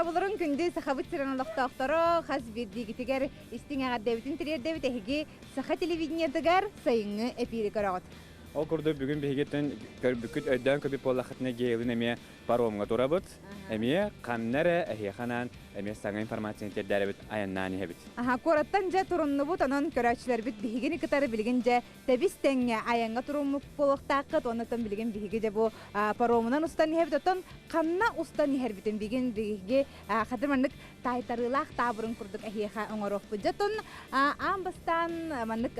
Дорооболорун күндү Сахабыт сирин олохтоохторо, хас биирдиигитигэр истиҥ эҕэрдэбитин тириэрдэбит эһиги саха телевидениетыгар сайыҥҥы эпиири көрөҕүт. Ол курдук бүгүн биһигиттэн көрбүккүт өйдөөн көбүт буоллаххытына Гейлин эмиэ паромҥа турабыт. Эмиэ ханна эрэ эһиэхэ анаан эмиэ саҥа информацияны тиэрдээрэбит айаннаан иһэбит. Аха, куораттан дьэ туруннубут, онон көрөөччүлэрбит биһигини кытары билигин дьэ тэбис тэҥҥэ айаҥҥа туруммут буолуохтааххыт. Оннуттан билигин биһиги дьэ бу паромунан устан иһэбит. Оттон ханна устан иһэрбитин билигин биһиги хатыр маннык таайтарыылаах таабырын курдук эһиэхэ оҥоруохпут. Дьэ, оттон аан бастаан маннык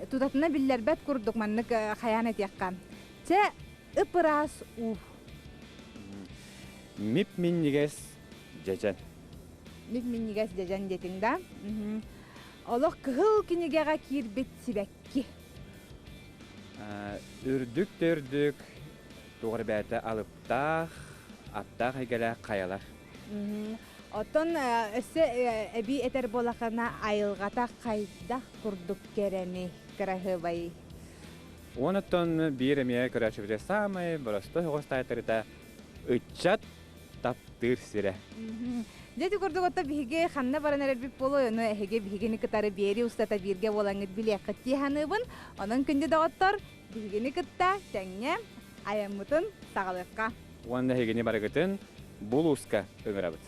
тутатына биллэрбэт курдук маннык хайаан этиэххэ. Чэ, ып-ыраас уу. Мип-минньигэс дьэдьэн. Мип-минньигэс дьэдьэн диэтиҥ да? Олох кыһыл кинигэҕэ киирбит сибэкки. Үрдүк да үрдүк, туох эрэ бэйэтэ алыптаах, аптаах эйгэлээх хайалар. Оттон өссө эбии этэр буоллаххына, айылҕата хайдах курдук кэрэний, кыраһыабайый? Уонуттан биир эмиэ көрөөччүбүтэ саамай боростуой оҕус таайтарыта ыччат таптыыр сирэ. Дьэ ити курдук отто биһиги ханна баран эрэрбит буолуой, ону эһиги биһигини кытары биэрии устата бииргэ буолаҥҥыт билиэххит дии саныыбын. Онон күндү доҕоттор, биһигини кытта тэҥҥэ айаммытын саҕалыахха. Уонна эһигини барыгытын булууска ыҥырабыт.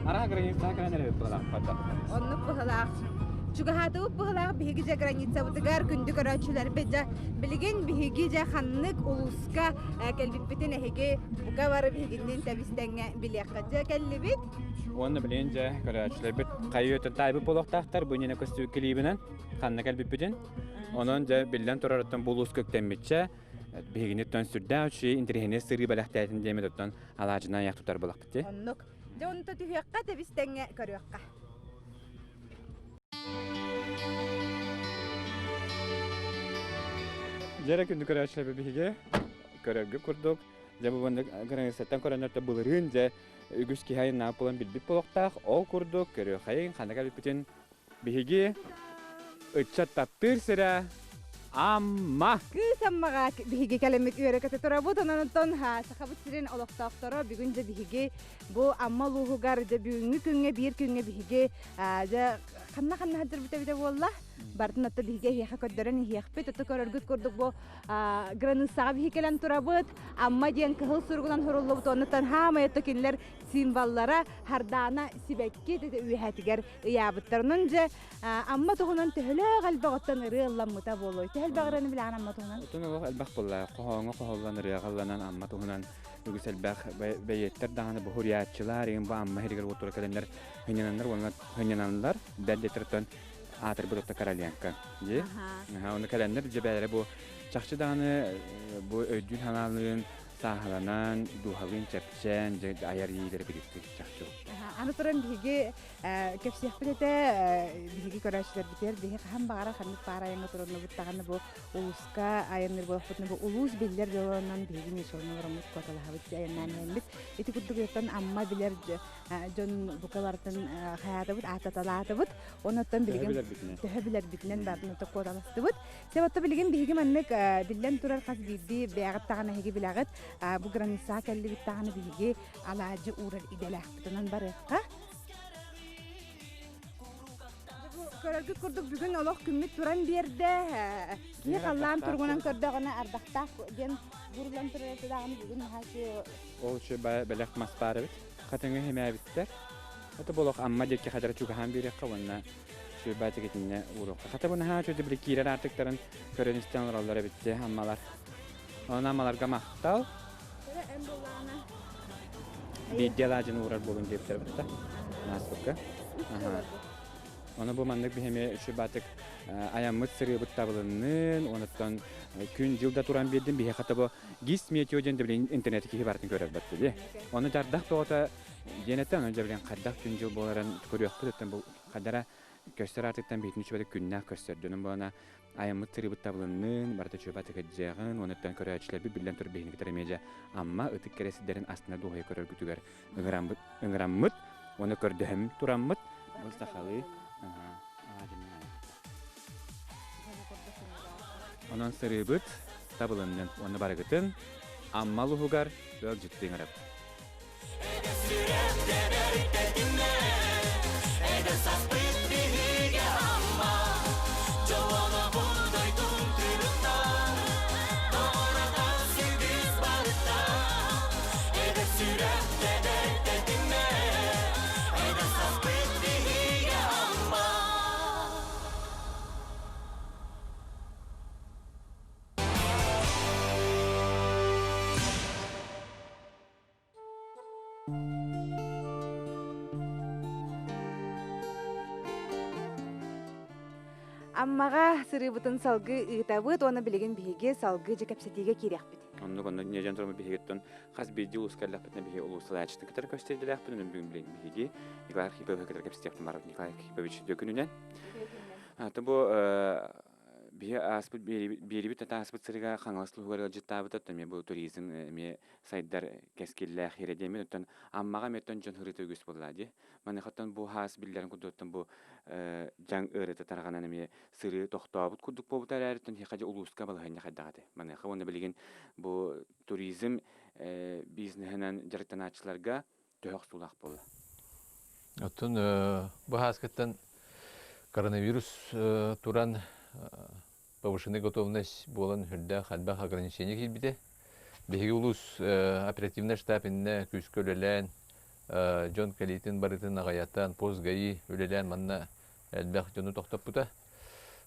Ара границаҕа кэлэн эрэбит быһалаах Оннук быһалаах. Чугаһаатыбыт быһалаах биһиги дьэ границабытыгар күндү көрөөччүлэрбит дьэ билигин биһиги дьэ ханнык улууска кэлбиппитин эһиги бука бары биһигинниин тэбистэҥҥэ билиэххит. Дьэ кэллибит. Уонна билигин дьэ көрөөччүлэрбит хайыы өттүн таайбыт буолуохтаахтар бу иннинэ көстүү килиибинэн ханна кэлбиппитин. Онон дьэ биллэн турарыттан бу улууска үктэммитчэ биһигиниттэн сүрдээх үчүгэй интэриэһинэй сырыы бэлэхтээтин диэмит оттон алаадьынан айах тутар буолахпыт дии. Оннук. Дьэ онто түһүөххэ тэбистэҥҥэ көрүөххэ. Дьэрэ күндү көрөөччүлэрбит биһиги көрөргүт курдук дьэ бу маннык границаттан көрөннөр былырыын дьэ үгүс киһи айаннаах буолан билбит буолуохтаах. Ол курдук көрүөххэйиҥ ханна кэлбиппитин Биһиги ыччат таптыыр сирэ Амма. Кыыс Аммаҕа биһиги кэлэммит үөрэ-көтө турабыт. Онон онтон Сахабыт сирин олохтоохторо бүгүн дьэ биһиги бу Амма улууһугар дьэ бүгүҥҥү күҥҥэ биир күҥҥэ биһиги дьэ ханна-ханна сылдьарбыт эбитэ буолла. Барытын отто биһиги эһиэхэ көрдөрөн иһиэхпит. Отто көрөргүт курдук бу границаҕа биһиги кэлэн турабыт. Амма диэн кыһыл суругунан суруллубут. Оннуттан хаамай отто кинилэр символлара Хардаана сибэкки үөһэтигэр ыйаабыттарынан дьэ Амма туһунан төһөлөөх элбэх оттон ырыа ылламмыта буолуой? Төһө элбэх ырыаны билэҕин Амма туһунан? Оттон олох элбэх буолла. Хоһооҥҥо хоһуллан ырыаҕа ылланан Амма туһунан үгүс элбэх бэйиэттэр даҕаны бу суруйааччылар игин бу Амма сиригэр уотура кэлэннэр хынньананнар уонна хынньананнар бэл диэтэртэн аатырбыт отто Короленко дии. Оны кэлэннэр дьэ бэйэлэрэ бу чахчы даҕаны бу өйдүүн санаалыын сааһыланан, дууһалыын чэпчээн, дьэ айар иилэрэ билиттик чахчы. Аны туран биһиги Кэпсиэхпит этэ, биһиги көрөөччүлэрбитигэр биһи хаһан баҕарар ханнык баар айаҥҥа туруннубут даҕаны бу улууска айанныыр буоллахпытына бу улуус биллэр дьолонон биһиги Мишаны олороммут куоталаһабыт айаннаан иһэммит. Ити курдук оттон Амма билэр дьон бука барытын хайаатыбыт, ааттаталаатыбыт. Онуттан билигин төһө билэрбитинэн барытын отто куоталастыбыт. Себотто билигин биһиги маннык биллэн турар хас биирдии бэйэҕит даҕаны эһиги билэҕит. Бу границаҕа кэллибит даҕаны биһиги алаадьы уурар идэлээхпит. Онон барыахха. Көрөргүт курдук бүгүн олох күммүт туран биэрдэ. Киһи халлаан туругунан көрдөҕүнэ ардахтаах диэн бурулан турар этэ даҕаны бүгүн наһаа Ол үчү бэлэх мас баар эбит. Хатыҥы химээбиттэр. Это болох Амма диэки хадара чугаһаан биэриэххэ уонна сүрбаа тигитиннэ ууруохха. Хата бу наһаа үчүгэй били киирэр аартыктарын көрөн истэн олороллор эбит Аммалар. Онон Аммаларга махтал. Эн буллаҕына Биирдии алаадьыны уурар буолун диэбиттэр батта. Ааспыкка. Ону бу маннык биһиэми үчүбатык айаммыт сырыыбыт табылыннын, онуттан күн-дьыл да туран биэрдим, биһиэхэ тобо ГИС метео диэн билин интернети киһи барытын көрөр батты дии. Ону дардах тоҕото диэн этэ, ону дьэ билин хайдах күн-дьыл буоларын көрүөхпүт, оттон бу хадара көстөр аатыттан биһитин үчүбатык күннээх көстөр дьонум буолана Айаммыт сырыыбыт табылыннын, барыта чуобатык илдьиэҕин, уонуттан көрөөччүлэрбит биллэн турар биһиги кытары эмиэ дьэ Амма ытык кэрэ сирдэрин астына дуоһуйа көрөргүтүгэр ыҥыраммыт, ыҥыраммыт уонна көрдөһөм тураммыт бу сахалыы Онон сырыыбыт табылыннын уонна барыгытын Амма улууһугар ыалдьыттыы ыҥырабыт. Эдэр саспыт биһигэ Амма Дьолоно бу дойдум тыырыттан Доҕоротон сүгүс барыттан Эдэр сүрэх тэбэр тэтимэ Эдэр саспыт биһигэ Амма Аммаҕа сырыыбытын салгыы ыытабыт уонна билигин биһиги салгыы дьэ кэпсэтиигэ киириэхпит. Оннук онно ньэдьэн туран биһигиттэн хас биирдии улууска кэллэхпитинэ биһиги улуус салайааччытын кытары көстөрдөлөөхпүт онон бүгүн билигин биһиги Николай Архиповиһы кытары кэпсэтиэхпит барабыт Николай Архипович үтүө күнүнэн. Аты бу биһи ааспыт биэрибит ааспыт сырыга Хаҥалас улууһугар ыалдьыттаабыт оттон эмиэ бу туризм эмиэ сайдар кэскиллээх сирэ диэммин оттон Аммаҕа эмиэ оттон дьон сырыыта үгүс буолла дии. Маныаха оттон бу хаас биллэрин курдук оттон бу дьаҥ ыарыыта тарҕанан эмиэ сырыы тохтообут курдук буолбута эрээри оттон эһиэхэ дьэ улууска балаһыанньа хайдах этэй? Маныаха уонна билигин бу туризм бизнеһинэн дьарыктанааччыларга төһө охсуулаах буолла? Оттон бу хааскыттан коронавирус туран повышенная готовность буолан үрдээх элбэх ограничение киирбитэ. Биһиги улуус оперативнай штаб иннэ күүскэ үлэлээн. Дьон кэлиитин барытын аҕыйатан, пост ГАИ үлэлээн манна элбэх дьону тохтоппута.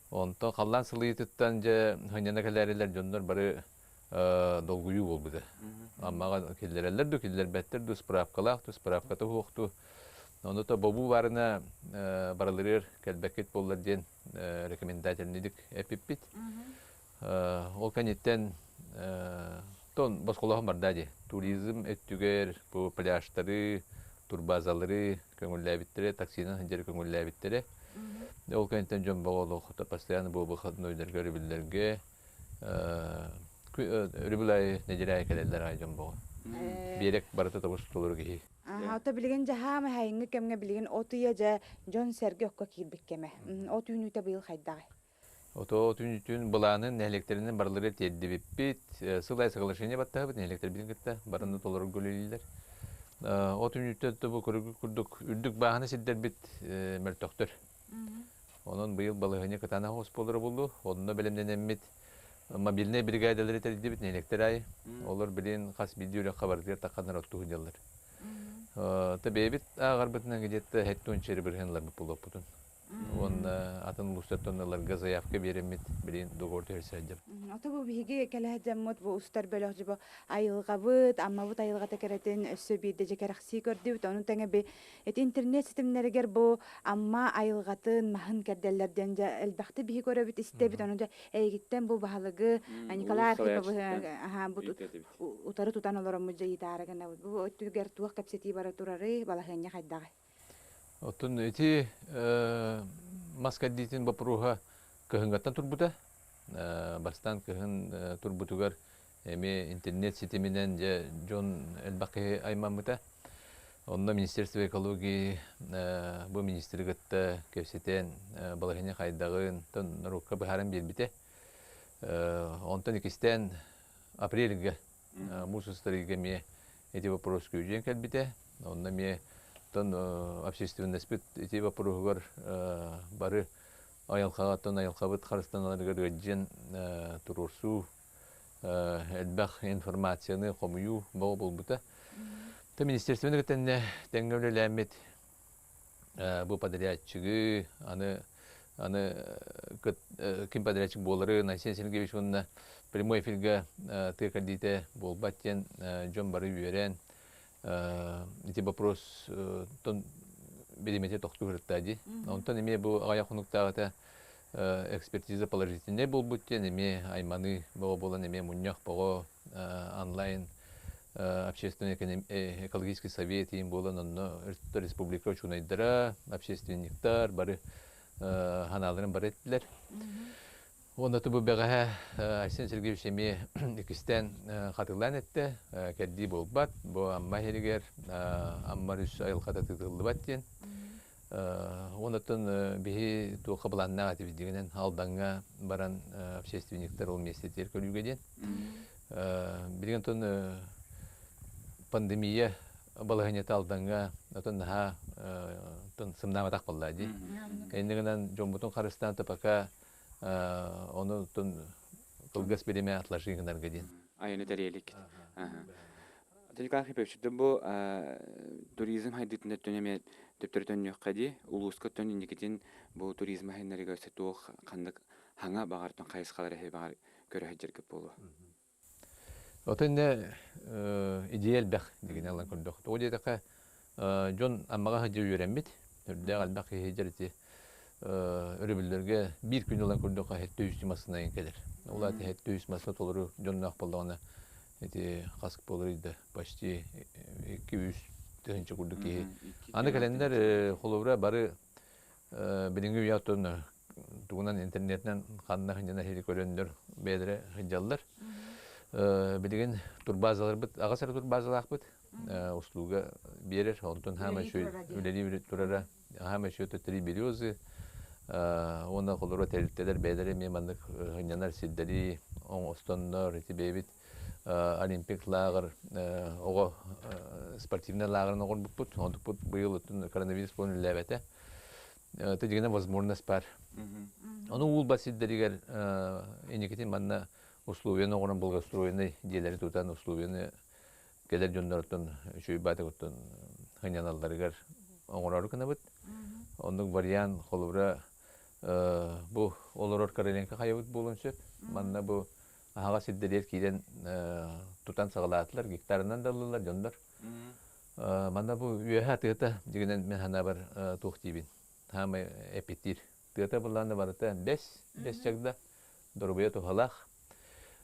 Онтон халлаан сылыйыытыттан дьэ сынньана кэлээрилэр дьоннор бары долгуйуу буолбута. Аммаҕа киллэрэллэр дуу, киллэрбэттэр дуу, справкалаах дуу, справката суох дуу. Ону то бобуу баарына барыларыгар кэлбэккит буоллар диэн рекомендательныйдык эппиппит. Ол кэнниттэн тон босхолоһон барда дии. Туризм өттүгэр бу пляжтары, турбазалары көҥүллээбиттэрэ, таксинан сылдьары көҥүллээбиттэрэ. Ол кэнниттэн дьон бөҕө олох постоянно бу выходнойдарга, өрөбүллэргэ өрөбүл аайы нэдиэлэ аайы кэлэллэр аайы дьон бөҕө. Биэрэк барыта тобус толору киһи. Ото билигин дьаһаам эһайыҥҥы кэмҥэ билигин от ыйа дьэ дьон-сэргэ окко киирбит кэмэ. От үүнүүтэ быйыл хайдаҕый? Ото түүн былаанын нэһилиэктэринэн барылары тиэрдибиппит. Сыл аайы соглашение баттаһабыт нэһилиэктэрбитин кытта барыны толорорго үлэлииллэр. От үүнүүтэ бу курдук үрдүк бааһына сирдэрбит мөлтөхтөр. Онон быйыл балаһыанньа кытаанах оҕус буолара буолуо. Онно бэлэмнэнэммит мобильнай бригадалары тэрийдибит нэһилиэктэр аайы. Олор билин хас биирдии үрэххэ барытыгар тахханнар оттуу сылдьаллар. Та бэйэбит ааҕарбытынан где-то хэттуон чери бырыһын ыларбыт буолуохпутун. Уонна атын улуустартан ыларга заявка биэрэммит билин договор түһэрсээддим. Ото бу биһиги кэлэ дьаммыт бу устар бөлөх дьыбо айылҕабыт, Аммабыт айылҕата кэрэтин өссө биирдэ дьэ кэрэхсии көрдүбүт. Ону тэҥэ би ити интернет ситимнэригэр бу Амма айылҕатын маһын кэрдэллэр диэн дьэ элбэхтик биһи көрөбүт, истэбит. Ону дьэ эйигиттэн бу баһылыгы Николай Архиповы бу утары тутан олороммут дьэ ыйытаары гынабыт. Бу өттүгэр туох кэпсэтии бара турарый, балаһыанньа хайдаҕый? Оттон ити мас кэрдиитин боппуруоһа кыһыҥҥаттан турбута. Бастаан кыһын турбутугар эмиэ интернет ситиминэн дьэ дьон элбэх киһи аймаммыта. Онно Министерство экологии бу министри кытта кэпсэтэн балаһыанньа хайдаҕын норуокка быһааран биэрбитэ. Онтон иккистээн апрельга муус устарыйга эмиэ ити вопрос күүдьүйэн кэлбитэ. Онно эмиэ оттон общественностьпыт ити вопроһугар бары айылҕаҕа оттон айылҕабыт харыстаналарыгар ыалдьан туруорсуу элбэх информацияны хомуйуу бөҕө буолбута. Та министерствоны кытта тэҥҥэ үлэлээммит бу подрядчигы аны аны ким подрядчик буолары Айсен Сергеевич уонна прямой эфиргэ тыа кэлиитэ буолбат диэн дьон бары үөрэн ити вопрос биримэти тохтуу сырытта дии. Онтон эмиэ бу аҕыйах хонуктааҕыта экспертиза положительнай буолбут диэн эмиэ айманыы бөҕө буолан эмиэ мунньах бөҕө онлайн общественный экологический совет иин буолан онно республика учуонайдара, общественниктар бары ханааларын бары эттилэр. Уонна бу бэҕэһээ Айсен Сергеевич эмиэ иккистээн хатылаан эттэ, кэрдии буолбат, бу Амма иһигэр Амма үс айылҕата тыытыллыбат диэн. Онтон биһи туохха былааннаах этибит дигинэн Алдаҥҥа баран общественниктар ол миэстэтигэр көрүүгэ диэн. Билигин онтон пандемия балаһыанньата Алдаҥҥа отон наһаа сымнаабатах буолла дии. Инньэ гынан дьоммутун харыстаан то пока ону кылгас бириэмэ отложи гынарга диэн. Айаны тэрийэлик. Николай Архипович, бу туризм хайдыытын өттүн эмиэ төптөрү төннүөххэ дии. Улууска өттүн инникитин бу туризм айаннарыгар өссө туох ханнык хаҥа баҕар хайысхалар эһи баҕар көрө сылдьаргыт буолуо. Отон иннэ идея элбэх дигинэ ылан көрдөх. Тоҕо диэтэххэ дьон Аммаҕа сылдьа үөрэммит, үрдээх элбэх киһи сылдьар ити өрөбүллэргэ биир күн ылан көрдөххө сэттэ үс массыынайын кэлэр. Ол аата сэттэ үс массыына толору дьонноох буоллаҕына ити хас буолар да почти 2-3 тыһыынча курдук киһи. Аны кэлэннэр холобура бары билиҥҥи үйэ оттон тугунан интернетинэн ханна сынньанар сири көрөннөр бэйэлэрэ сылдьаллар. Билигин турбазаларбыт аҕыс эрэ турбазалаахпыт услуга биэрэр онтон хаама үлэлии турара хаама еще три березы уонна холоро тэрилтэлэр бэйэлэрэ эмиэ маннык сынньанар сирдэри оҥостоннор ити бэйэбит олимпик лааҕыр оҕо спортивнай лааҕырын оҥорбуппут онтукпут быйыл коронавирус буолан үлэлээбэтэ Тидигинэ возможность бар. Ону уулбат сирдэригэр инникитин манна условияны оҥорон благоустроенный дьиэлэри тутан условияны кэлэр дьоннортон үчүгэй баатыгыттан сынньаналларыгар оҥороору гынабыт. Оннук вариант холобура бу олорор Короленко хайабыт буолуон сөп. Манна бу аһаҕас сирдэригэр киирэн тутан саҕалаатылар, гектарынан да ыллылар дьоннор. Манна бу үөһэ тыата дьигинэн мин санаабар туох диибин. Хаамай эпиттиир. Тыата былаана барыта бэс, бэс чагда, доруобуйа туһалаах.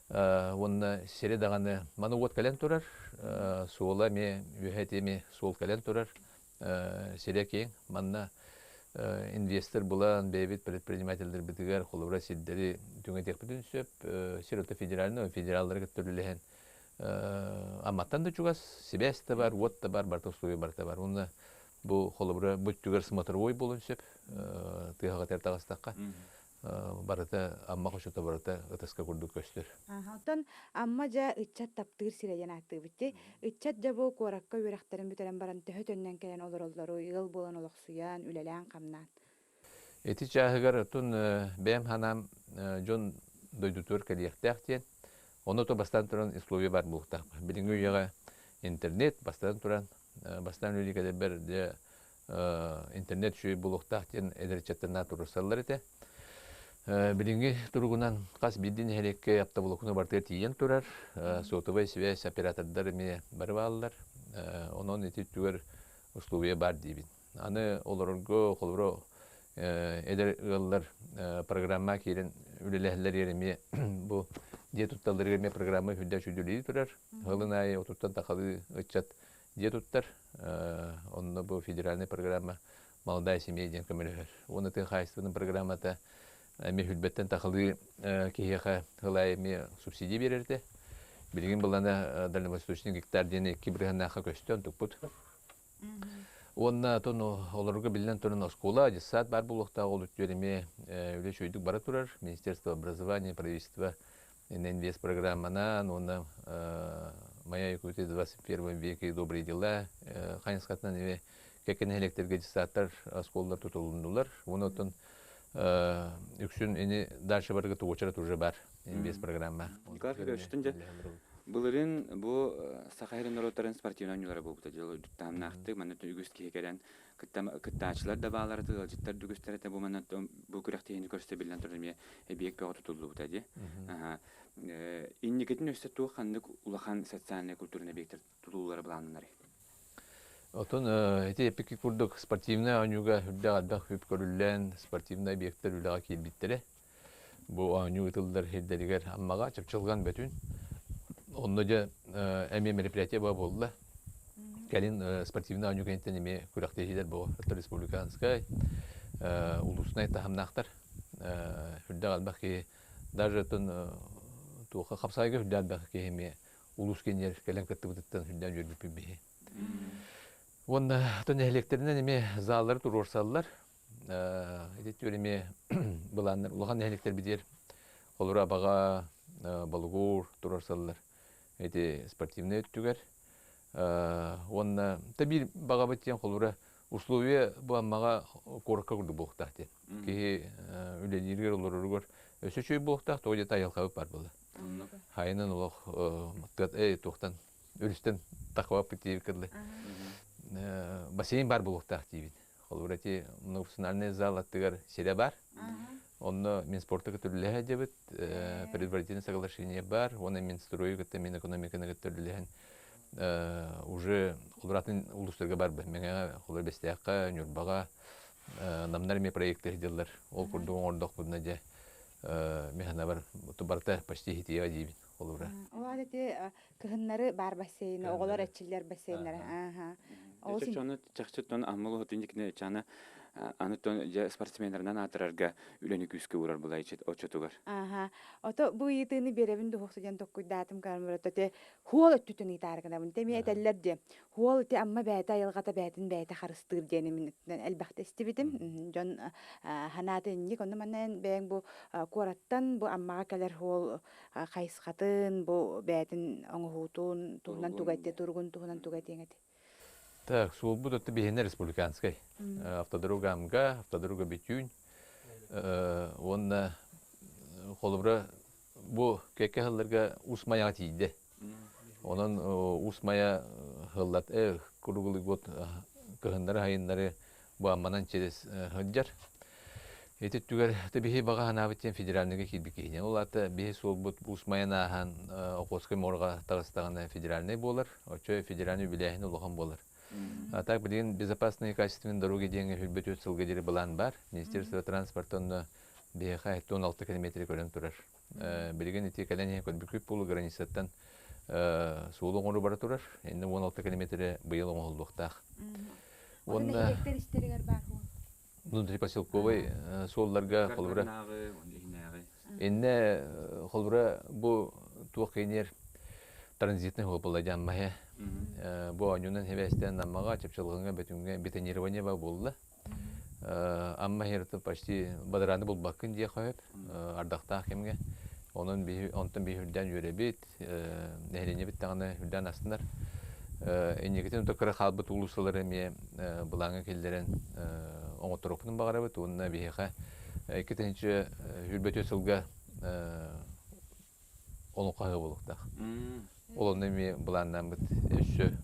Уонна сири даҕаны маны уот кэлэн турар, суола эмиэ үөһэ эмиэ суол кэлэн турар. Сирэ киэҥ. Манна инвестор булан бэйэбит предпринимателлэрбитигэр холобура сирдэри түҥэтиэхпитин сөп. Сир ото федеральный, федераллары кытта үлэлэһэн Амматтан да чугас, сибээс да бар, уот да бар, барыта условия барыта бар. Уонна бу холобура бу өттүгэр смотровой буолуон сөп, тыаһаҕа тэр таҕыстахха. Барыта Амма хочото барыта ытыска курдук көстөр. Оттон Амма дьэ ыччат таптыыр сирэ диэн ааттыыбыт дии. Ыччат дьэ бу куоракка үөрэхтэрин бүтэрэн баран төһө төннөн кэлэн олороллоруй, ыал буолан олохсуйан, үлэлээн-хамнаан? Ити чааһыгар оттон бэйэм санаам дьон дойдутугар кэлиэхтээх диэн. Ону то бастаан туран условия баар буолуохтаах. Билиҥҥи үйэҕэ интернет бастаан туран, бастаан үлэлии кэлэрбэр дьэ интернет үчүгэй буолуохтаах диэн эдэр ыччаттарнаах туруорсаллар этэ. Билиҥҥи туругунан хас биирдии нэһилиэккэ оптоволокно барытыгар тиийэн турар. Сотовай связь оператордар эмиэ бары бааллар. Онон ити өттүгэр условия баар диибин. Аны олорорго, холобура, эдэр ыаллар программа киирэн үлэлэһэллэригэр эмиэ бу дьиэ тутталларыгар эмиэ программа үрдэ үчүгэй турар. Ыалын аайы отуттан тахалыы ыччат дьиэ туттар. Онно бу федеральная программа «Молодая семья» диэн көмөлөһөр. Уонна тыа хаһаайыстыбатын программата эмиэ хүлбэттэн тахалыы киһиэхэ сыл аайы эмиэ субсидия биэрэр этэ. Билигин былана дальневосточный гектар диэн икки бырыһыаннаахха көстөн туппут. Уонна отон олорго биллэн туран оскуола, дьыссаат баар буолуохтаах ол өттүгэр эмиэ үлэ үчүгэйдик бара турар. Министерство образования, правительство инвест программанан уонна «Моя Якутия в 21 веке добрые дела» хайысхатынан эмиэ кэккэ нэһилиэктэргэ дьыссааттар, оскуолалар тутулуннулар. Уонна оттон үксүн ини дальше барыга уочарат уже бар инвест программа. Николай Федорович, былырыын бу Саха сирин норуоттарын спортивнай оонньуулара буолбута дьыл үрдүк манна үгүс киһи кэлэн кыттааччылар да баалара ыалдьыттар да үгүстэр этэ бу манна бу күрэхтэһиини көрсө биллэн турар эмиэ эбийиэк бөҕө тутуллубута дии. Инникитин өссө туох ханнык улахан социальнай культурнай объектар тутуулара былааннанарый? Отон ити эпики курдук спортивнай оонньууга үрдээх элбэх үп көрүллэн спортивнай объектар үлэҕэ киирбиттэрэ. Бу оонньуу ытыллар сирдэригэр Аммаҕа Чапчылҕан Бөтүн. Онно дьэ эмиэ мероприятие буолла. Кэлин спортивнай оонньуу кэнниттэн эмиэ күрэхтэһиилэр буолла. Республиканскай, улуснай таһымнаахтар. Үрдээх элбэх киһи даже оттон туохха хапсаайга үрдээх элбэх киһи эмиэ улуус киинигэр кэлэн кыттыбытыттан үрдээн үөрбүппүт биһи. Уонна оттон нэһилиэктэринэн эмиэ заллары туруорсаллар. Ити түөр эмиэ былааннар улахан нэһилиэктэрбитигэр холобура Абаҕа, Болугур туруорсаллар. Ити спортивнай өттүгэр. Уонна та биир баҕабыт диэн холобура условия бу Аммаҕа куоракка курдук буолуохтаах диэн. Киһи үлэлииригэр олороругар өссө үчүгэй буолуохтаах, тоҕо диэтэ айылҕабыт баар буолла. Хайынан олох туохтан өрүстэн тахваппыт диэбит кырлы. Бассейн бар буолуохтаах диибин. Холобура ити национальный зал аттыгар сирэ бар. Онно Минспорты кытта үлэлэһэ дьэбит, предварительное соглашение бар, уонна Минстрою кытта Минэкономиканы кытта үлэлэһэн уже холобура улуустарга бар Мэҥэҕэ, холобура Бэстээххэ, Ньурбаҕа намнар эмиэ проекты дьыллар. Ол курдук оҥордохпутуна дьэ мин санаабар барыта почти хитиэҕэ диибин холобура. Ол ити кыһыннары баар бассейны, оҕолор эрчиллэр бассейннара. Ааха. Ол чону чахчы тон аммал оһотун дикне чана аны тон дьэ спортсменнарынан аатырарга үлэни күүскэ уурар булай оччотугар. Ааха. Ото бу ыйытыыны биэрэбин дуһуохсу диэн токкуйдаатым карамырата те хуол өттүтүн ыйтааргынабын те этэллэр диэ. Хуол ити амма бэйэтэ айылҕата бэйэтин бэйэтэ харыстыыр диэни мин элбэхтэ истибитим. Дьон ханаата инник онно манна бэйэҥ бу куораттан бу аммаҕа кэлэр хуол хайысхатын, бу бэйэтин оҥоһуутун туһунан тугу этиэ, туругун туһунан тугу этиэҥ этэй? Так, суолбут өттө биһиэнэ республиканскай. Автодорога Амга, автодорога Бүтүүн уонна холобура бу кэккэ сылларга Уус Майаҕа тиийдэ. Онон Уус Майа Хыллат круглый год кыһыннары-сайыннары бу Амманан через сылдьар. Ити өттүгэр биһи баҕа санаабыт диэн федеральныйга киирбит киһини. Ол аата биһи суолбут Уус-Майан ааһан Охотскай морга таҕыстаҕына федеральнай буолар. Оччо федеральный үбүлээһин улахан буолар. А так билигин безопасные и качественные дороги диэҥҥэ 24 сылга диэри былаан баар. Министерство транспорта онно биһиэхэ 16 километры көрөн турар. Билигин ити кэлэн иһэн көрбүккүт буолу границаттан суолу оҥоруу бара турар. Инне 16 километры быйыл оҥоһуллуохтаах. Уонна нэһилиэктэр истэригэр баар буол. Внутрипоселковый суолларга холобура инне холобура бу туох киинер транзитный буолла диэн маһы бу оонньуунан хибээстээн Аммаҕа Чапчылҕаҥҥа Бөтүҥҥэ бетонирование буолла Амма иһэртэн почти бадарааны булбаккын диэх сөп ардахтаах кэмҥэ. Онон биһи онтон биһи үрдээн үөрэбит, нэһилиэнньэбит даҕаны үрдээн астынар. Инникитин ото кыра хаалбыт уулуссалары эмиэ былааҥҥа киллэрэн оҥотторуохпутун баҕарабыт уонна биһиэхэ 2024 сылга олоҥхо ыһыаҕа буолуохтаах. Ол онно эмиэ былааннааммыт өссө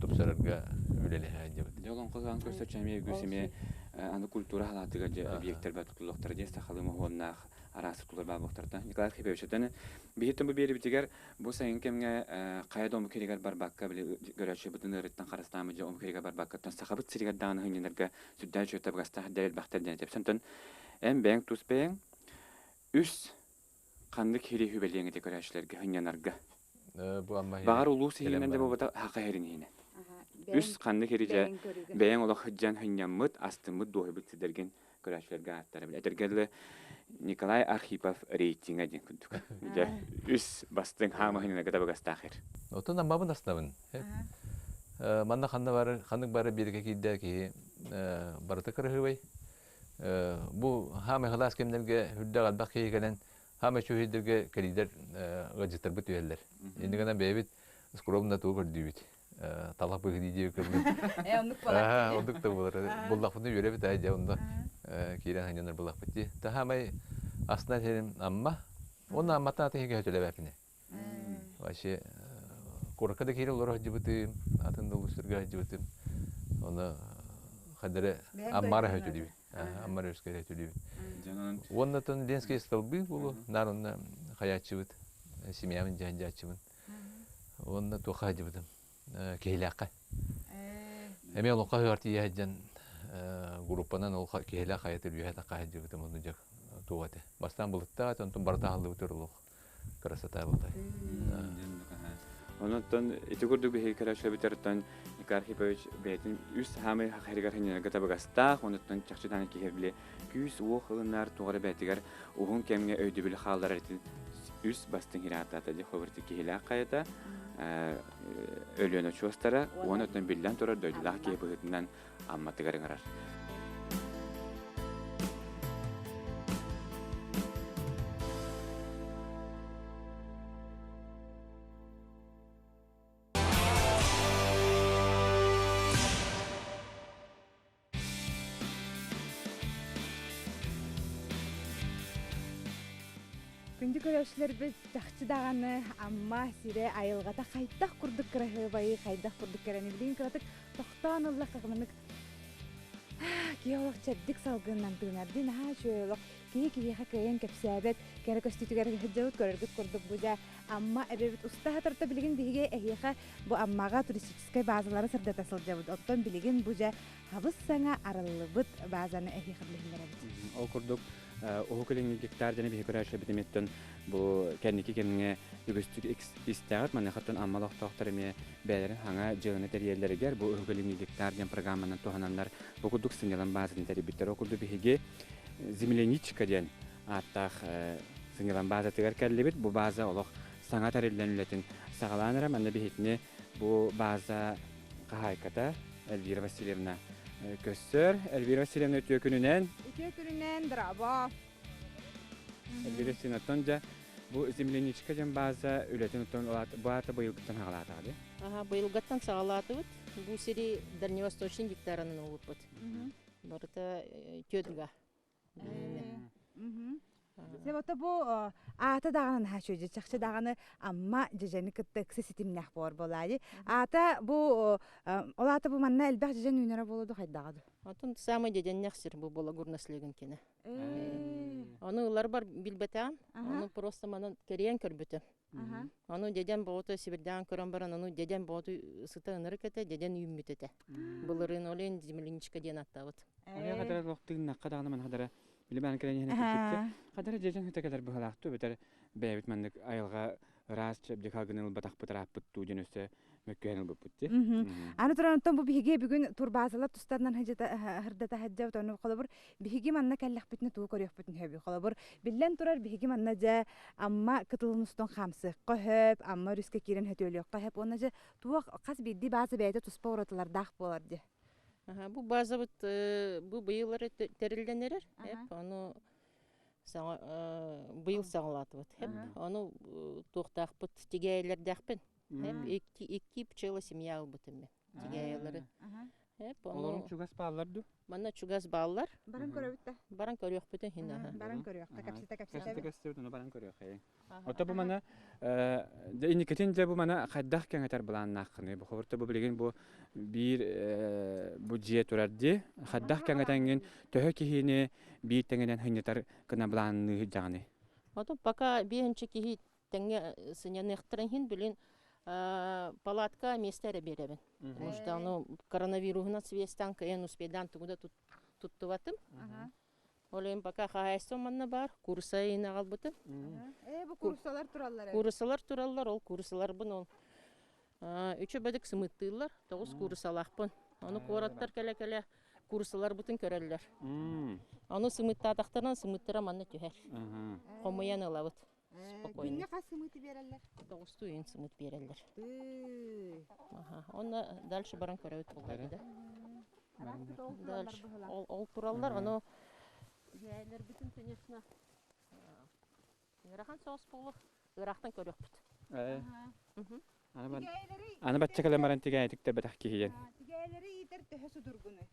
тупсарарга үлэлэһэ сылдьабыт. Дьэ олоҥхо ыһыаҕын көрсөччү эмиэ үгүс эмиэ аны культура халаатыгар дьэ объектар баар тутуллуохтара диэн сахалыы моһуоннаах араас тутуулар баар буолуохтарыттан Николай Архиповичтан биһиттэн бу биэрибитигэр бу сайын кэмҥэ хайа да омук сиригэр барбакка били көрөөччүбүтүн ыарыттан харыстааммыт дьэ омук сиригэр барбаккаттан сахабыт сиригэр даҕаны сынньанарга сүрдээх үчүгэй табыгастаах дьэ элбэхтэр диэн этэ. Онтон эн бэйэҥ тус бэйэҥ үс Ханнык сири сүбэлиэҥ этэ көрөөччүлэргэ сынньанарга? Баҕар улуус иһинэн да буолбатах, саха сирин иһинэн. Үс ханнык сири дьэ бэйэҥ олох сылдьан сынньаммыт, астыммыт, дуоһуйбут сирдэргин көрөөччүлэргэ ааттара бил. Этэргэ дылы Николай Архипов рейтингэ диэн курдук. Дьэ, үс бастыҥ хаама сынньанарга табыгастаах сир. Отон Аммабын астынабын. Манна ханна бары, ханнык бары биэрэкэ киирдэ киһи барыта кыраһыабай. Бу хаамай халаас кэмнэргэ үрдээх элбэх киһи кэлэн хаамай чуһуйдэргэ кэлиилэр ыалдьыттарбыт түһэллэр. Иннигэнэ гынан бэйэбит скромно тугу көрдүүбүт. Талах быһыы дии көрбүт. Оннук буолар. Оннук да буолар. Буллахпытына үөрэбит аа дьэ онно киирэн сынньанар буллахпыт дии. Таһаамай астынан сирим Амма. Уонна Амматтан атын сиргэ сөтөлөбөппүнэ. Вообще куоракка да киирэ олоро сылдьыбытым, атын да улуустарга сылдьыбытым. Оны хадары Аммара хөтүлүбүт. Аммара өрүскэ хөтүлүбүт. Уонна тон Ленскэй столбы болу, нар онна хаяччыбыт, семьямын дьаһанжааччыбын. Уонна туохха сылдьыбытым. Киһилээххэ. Эмиэ олоххо ыһыар тиийэ сылдьан группанан ол киһилээх хайатыр үөһэ тахха сылдьыбытым онну дьэ туох этэ. Бастаан былыттаат, онтон барыта аһыллыбыт олох. красота буолла. Онон ити курдук биһиги көрөөччүлэрбититтэн Николай Архипович бэйэтин үс саамай хахайыгар ханньанарга табыгастаах, онуттан чахчы даҕаны киһи били күүс-уох ылынар, туох эрэ бэйэтигэр уһун кэмҥэ өйдөбүлү хаалларар итин үс бастыҥ иһирэ ааттаата дии хобурти киһилээх хайата, Өлүөнэ очуостара, уонна оттон биллэн турар дойдулаах киһи быһыытынан Амматыгар ыҥырар. Күндү көрөөччүлэрбит чахчы даҕаны Амма сирэ айылҕата хайдах курдук кыраһыабайы, хайдах курдук кэрэни билигин кыратык тохтоон ыллахха маннык киһи олох чэбдик салгынынан тыынар дии наһаа үчүгэй олох киһи киһиэхэ кыайан кэпсээбэт кэрэ көстүүтүгэр сылдьабыт көрөргүт курдук бу дьэ Амма эбэбит уста сатарта билигин биһиги эһиэхэ бу Аммаҕа туристическай базалары сырдата сылдьабыт оттон билигин бу дьэ хабыс саҥа арыллыбыт базаны эһиэхэ билиһиннэрэбит. Ол курдук Уһук Илиҥҥи гектар диэн биһиги көрөөччүлэрбит эмиэттэн бу кэнники кэмҥэ үгүстүк истэҕит. Маныахаттан Амма олохтоохтор эмиэ бэйэлэрин саҥа дьыаланы тэрийэллэригэр бу Уһук Илиҥҥи гектар диэн программанан туһананнар бу курдук сынньалаҥ базатын тэрийбиттэр. Ол курдук биһиги Земляничка диэн ааттаах сынньалаҥ базатыгар кэллибит. Бу база олох саҥа тэриллэн үлэтин саҕалаан эрэ. Манна биһигини бу база хаһаайката Эльвира Васильевна көссөр. Эльвира Васильевна үтүө күнүнэн. Үтүө күнүнэн, браво! Эльвира Васильевна, дьэ, бу земляничка диэн база үлэтин оттон бу аата быйылгыттан саҕалаатаҕа дии? Аха, быйылгыттан саҕалаатыбыт. Бу сири Дальневосточный гектаранан ылбыппыт. Барыта тетга. Себото бу аата даҕаны наһаа үчүгэй чахчы даҕаны Амма дьэдьэни кытта ыкса ситимнээх буолар буолаайы. Аата бу ол аата бу манна элбэх дьэдьэн үүнэрэ буолуо ду хайдаҕа ду? Отон самый дьэдьэннэх сир бу Болагур наслегын кини. Ону ыларбар билбэтэҕим. Ону просто манан кэрийэн көрбүтүм. Ону дьэдьэн боҕото сибирдээн көрөн баран, ону дьэдьэн боҕоту сыта ынырык этэ, дьэдьэн үүммүт этэ. Былырыын олен земляничка диэн аттаабыт. Оле хадара лохтыыннахха даҕаны ман хадара билимэн кэлэн иһэн кырдьыкча хадара дьэдьэн хыта кэлэр быһалаахтуу эбэтэр бэйэбит маннык айылҕа ыраас чэбдик халгын ылбатахпыт ырааппыт дуу диэн өссө мөккүһэн ылбыппыт дии. Аны туран оттон бу биһиги бүгүн турбаазалар тустарынан сырдата сылдьабыт. Ону холобур биһиги манна кэллэхпитинэ тугу көрүөхпүтүн сөбүй? Холобур биллэн турар биһиги манна дьэ Амма кытылын устун хаамсыахха сөп, Амма өрүскэ киирэн сөтүөлүөххэ сөп уонна дьэ туох хас биирдии бааза бэйэтэ туспа уратылардаах буолар дии. Бу базабыт бу быйыл эрэ тэриллэн эрэр. Ону саҥа быйыл саҕалаатыбыт. Ону туохтаахпыт тигээйилэрдээхпин. Икки икки пчела семья ылбытым мен. Тигээйилэри. Олорун чугас бааллар ду? Манна чугас бааллар. Баран көрөбүт да. Баран көрүөхпүтүн хин аха. Баран көрүөххэ, кэпсэтэ кэпсэтэ. Кэпсэтэ ону баран көрүөххэ. Ото бу мана дьэ инникитин дьэ бу мана хайдах кэҥэтэр былааннааххыный? Бу хобурта бу билигин бу биир бу дьиэ турар дии. Хайдах кэҥэтэҥҥин төһө киһини биир тэҥинэн сынньатар гына былаанныы сылдьаҕыный? Ото пока биэһинчи киһи тэҥҥэ сынньаныахтарын иһин билин палатка место эрэ биэрэбин. Потому что ну коронавируһунан связьтан кыайан успейдаан тугу да туттубатым. Ол иһин пока хаһаайыстыба манна баар, куурусса иһин аҕалбытым. Ээ, бу кууруссалар тураллар эбит. Кууруссалар тураллар, ол кууруссаларбын ол үчү бэдик сымыттыыллар, тоҕус кууруссалаахпын. Ону куораттар кэлэ-кэлэ кууруссаларбытын көрөллөр. Ону сымыттаатахтарына сымыттара манна түһэр. Хомуйан ылабыт. Спокойно. Күҥҥэ хас сымыты биэрэллэр? Тоҕустуу үйүн сымыт биэрэллэр. Аха. Онно дальше баран көрөбүт буолла да. Дальше ол, ол тураллар, ону Дьээлэрбитин, конечно, ыарахан соҕус буолуо. Ыраахтан көрүөхпүт. Аны бачча кэлэн баран тигээйитик да бэтэх киһийэн. Тигээйэлэри иитэр төһө судургунуй?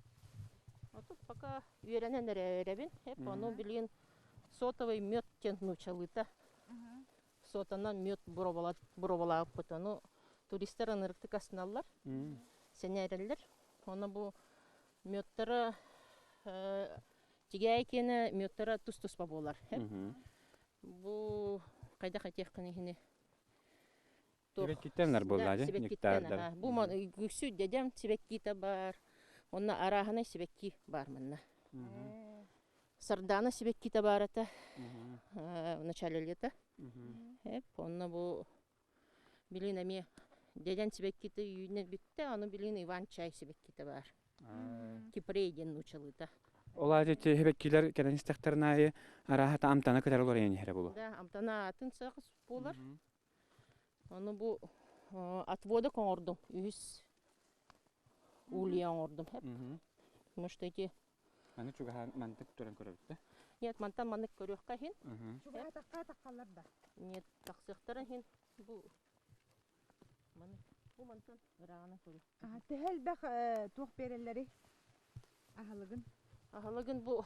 Отут пока үөрэнэн эрэбин. Эп ону билигин сотовый мед диэн нуучалыыта. Сотанан мед боруобалаабыппыт. Ону туристар ынырыктык астыналлар, сэнээрэллэр. Ону бу медтара тигээйи киэнэ медтара тус-туспа буолар. Бу хайдах этиэххин иһини Сибэккиттэн буоллаа дьэ, нектардар. Бу үксү дьэдьэм сибэккиитэ баар. Онно арааһынай сибэкки баар манна. Сардаана сибэккитэ баар этэ в начале лета. Эп, онно бу билин эмиэ дьэдьэн сибэккитэ үүнэн бүттэ, ону билин Иван-чай сибэккитэ баар. Кипрей диэн нуучалыыта. Ол аата сибэккилэр кэлэн истэхтэрин аайы арааһата амтана кытары уларыйан иһэрэ буолуо. Да, амтана атын саҕас буолар. Ону бу отводок оҥордум, үһүс улья оҥордум. Потому что эти Аны чугаһаан мантык туран көрөбүт да? Нет, мантан маннык көрүөххэ иһин. Чугаһатахха таххаллар да? Нет, тахсыахтара иһин. Бу маны бу мантан ырааҕынан көрүөх. Төһө элбэх туох биэрэллэрий? Аһылыгын. Аһылыгын бу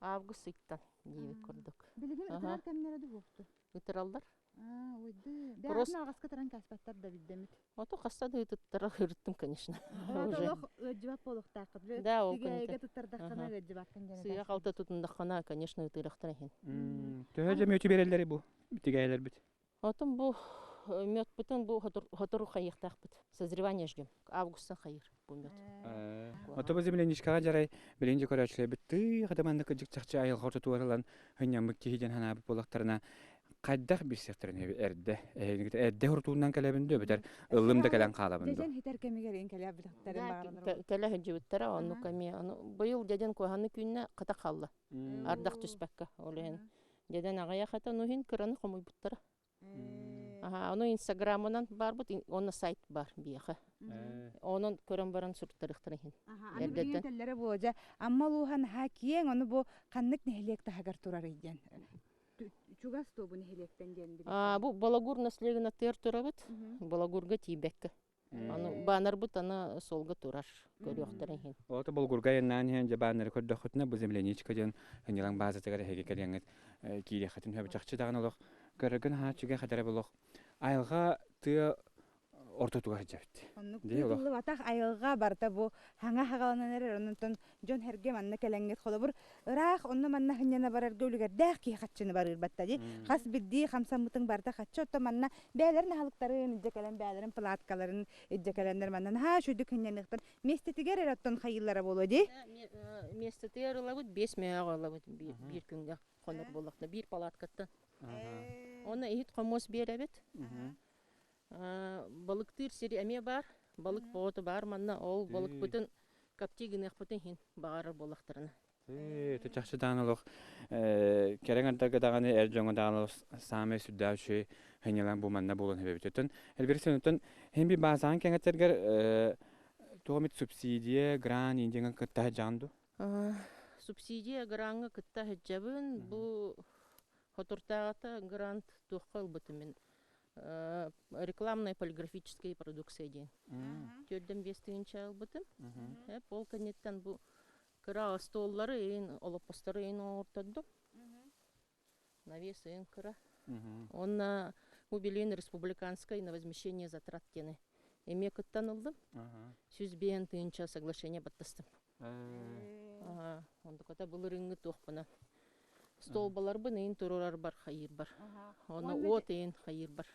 август ыйтан диэбит курдук. Билигин ытырар кэмнэрэ дуһуохту? Ытыраллар. Аа, ойды. Бэҕэһин алҕаска ытыран кааспаттар да билдэмит. Ото хаста да ытыттара ырыттым, конечно. Уже. Олох ыадьыбат буолуохтааххыт. Да, ол Тигээйигэ туттардаххына ыадьыбаккын диэн Сыыһа халта тутундаххына, конечно, ытыырахтара иһин. Төһө дьэ мүөтү биэрэллэрий бу тигээйэлэрбит? Отон бу мёдпутун бу хотору хайыахтаахпыт. Созревание ждем. Августан хайыр бу мёд. Ото бу земляничкаҕа дьарай билигин дьэ көрөөччүлэрбит тыы хатаманнык кырдьык чахчы айылҕа ортотугар ылан һынньаммыт киһи диэн санаабыт буоллахтарына хайдах билсиэхтэрин эрдэ эрдэ хортуунан кэлэбин дуу эбэтэр ыллым да кэлэн хаалабын дуу Дьэдьэн хитэр кэмигэр ин кэлэ битахтарын баҕаралар Кэлэ сылдьыбыттара оннук эмиэ ону быйыл дьэдьэн куһаҕаны күннэ хата хаалла ардах түспэккэ ол иһин Дьэдэн аҕыйах этэ, ону иһин кыраны хомуйбуттара. Аха, ону инстаграмынан барбыт, уонна сайт бар биэхэ. Онон көрөн баран суруттарыахтара иһин. Аны билигин этэллэрэ буо дьэ Амма улууһа наһаа киэҥ, ону бу ханнык нэһилиэк таһыгар турарый диэн. Чугас дуо бу нэһилиэктэн диэн билиэхтэрэ. Бу Балагур наслегына тыар турабыт. Балагурга тиийбэккэ. Аны баннербыт аны суолга турар көрүөхтэрин иһин. Ото Болгурга айаннаан иһэн дьэ баннеры көрдөххүтүнэ бу земляничка диэн сынньалаҥ баазатыгар эһиги кэлиэҥҥит киириэххитин сөп чахчы даҕаны олох көрөргүн хааччыга хатара олох айылҕа тыа ортотугар сылдьабыт. Оннук тыытыллыбатах айылҕа барыта бу хаҥа хагаланан эрэр онтон дьон эргэ манна кэлэҥҥит холобур ыраах онно манна сынньана барарга үлүгэрдээх киһи хаччыны барыырбатта дии хас бирдии хамсаммытыҥ барыта хаччы оттон манна бэйэлэрин аһылыктарын илдьэ кэлэн бэйэлэрин палаткаларын илдьэ кэлэннэр манна наһаа үчүгдүк сынньаныахтан миэстэтигэр эрэ оттон хайыыллара буолуо дии Миэстэтигэр ылабыт биэс мөһөөх ылабыт биир күҥҥэ хонор буоллахна биир палаткаттан Онно иһит хомуос биэрэбит. Балыктыыр сири эмиэ баар. Балык боҕото баар манна. Ол балыкпытын коптий гыныахпытын иһин баҕарар буоллахтарына. Ити чахчы даҕаны олох кэрэҥ ардарга даҕаны эр дьоҥҥо даҕаны олох саамай сүрдээх үчүгэй сынньалаҥ бу манна буолан эбэбит. Оттон Эльвира Семеновна, һин би баазаҕын кэҥэтэргэр туох эмит субсидия, грант индиаҥа кытта сылдьаҕын дуу? Субсидия граҥҥа кытта сылдьабын. Бу Хотуртааҕыта грант туохха ылбытым мин рекламная полиграфическая продукция диэн. Төрдөн биэс тыһыынча ылбытым. Ол кэнниттэн бу кыра остуоллары ыйын, олоппостору ыйын оҥортордум. Навес ыйын кыра. Уонна бу билигин республиканское на возмещение затрат диэни эмиэ кыттан ыллым. 105 тыһыынча соглашение баттастым. Онтуката былырыыҥҥы туохпуна столбаларбын ыйын туруорарбар хайыырбар. Онно уот ыйын хайыырбар.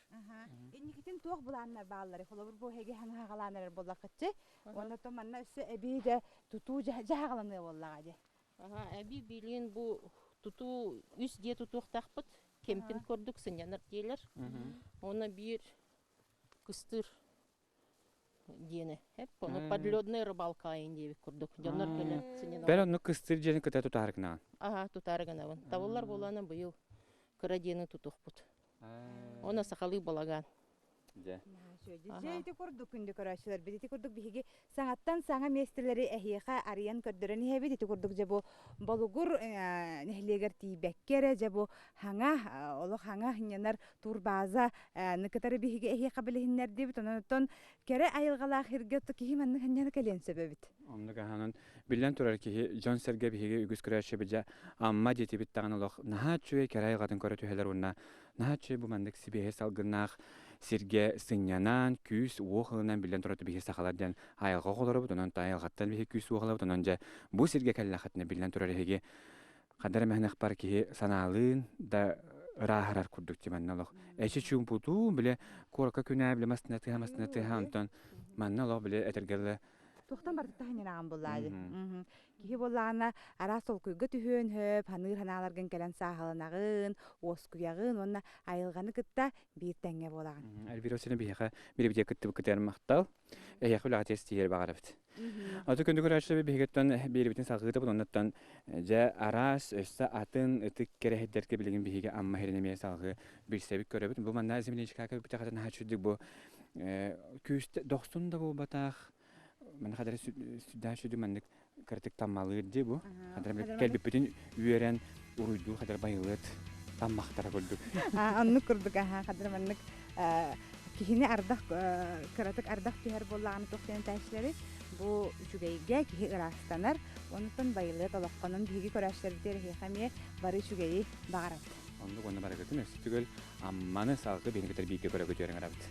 Инникитин туох былааннар бааллар? Холобур, бу эһиги хаҥаҕалаан эрэр буоллаххытчы. Уонна то манна өссө эбии дьэ тутуу дьаһаҕаланыа буоллаҕа дии. Эбии билигин бу тутуу үс дьиэ тутуохтаахпыт. Кемпинг курдук сынньанар дьиэлэр. Уонна биир кыстыыр диэни. Эп ону подледная рыбалка айын диэбит курдук. Дьоннор кэлэн сынньаналлар. Бэл оннук кыстыыр дьиэни кыта тутаары гынаҕын. Аха, тутаары гынабын. Табыллар буолаана быйыл кыра дьиэни тутуохпут. Оны сахалыы балаган. Дьэ. Дьэ ити курдук күндү көрөөччүлэрбит ити курдук биһиги саҥаттан саҥа миэстэлэри эһиэхэ арыйан көрдөрөн иһэбит ити курдук дьэ бу Болугур нэһилиэгэр тиийбэккэ эрэ дьэ бу хаҥа олох хаҥа сынньанар турбаза кытары биһиги эһиэхэ билиһиннэрдибит онон кэрэ айылҕалаах сиргэ киһи маннык сынньана кэлиэн сөп эбит. Оннук аһанан биллэн турар киһи дьон-сэргэ биһиги үгүс көрөөччүбүт дьэ Амма диэтибит даҕаны олох наһаа үчүгэй кэрэ айылҕатын көрө түһэлэр уонна наһаа үчүгэй бу маннык сибиэһэй салгыннаах сиргэ сынньанан, күүс-уох ылынан биллэн турар биһи сахалар диэн айылҕа оҕолоробут, онон айылҕаттан биһи күүс-уох ылабыт, онон дьэ бу сиргэ кэллэххитинэ биллэн турар эһиги ханна эрэ мэһэнэхпар киһи санаалыын да ырааһырар курдук дии манна олох эчи чуумпутуу бile куоракка күнээ бile мастына тыһа мастына тыһа онтон манна олох бile этэргэлэ Туохтан барыта таһыннанаҕын буоллаҕа Киһи буоллаҕына араас толкуйга түһүөн сөп, ханыыр санааларгын кэлэн сааһыланаҕын, уоскуйаҕын уонна айылҕаны кытта биир тэҥҥэ буолаҕын. Эльвира Васильевна биһиэхэ биирбитигэр кыттыбыккытыгар махтал. Эһиэхэ үлэҕэ тиэс тиийэр баҕарабыт. Аты күндү көрөөччүлэр биһигиттэн биэрибитин салҕыытабыт оннуттан дьэ араас өссө атын ытык кэрэһиттэргэ билигин биһиги Амма сирин эмиэ салҕыы билсэбит көрөбүт. Бу манна земляничка кэлбитэ наһаа үчүгдүк бу күүстэ дохсун да буолбатах Манна хадары сүрдээх сүдү маннык кыратык таммалыыр дии бу. Хадары кэлбиппитин үөрэн уруйдуу хадары байылыат таммахтара курдук. Оннук курдук аха хадары маннык киһини ардах кыратык ардах түһэр буоллаҕына туох диэн этээччилэри бу үчүгэйгэ киһи ыраастанар онуттан байылыат олоххонон биһиги көрөөччүлэрбитигэр эһиэхэ эмиэ бары үчүгэйи баҕарабыт. Оннук уонна барыгытын өссө түгэл Амманы салгыы биһиги кытары бииргэ көрө көтүөрүҥ арабыт.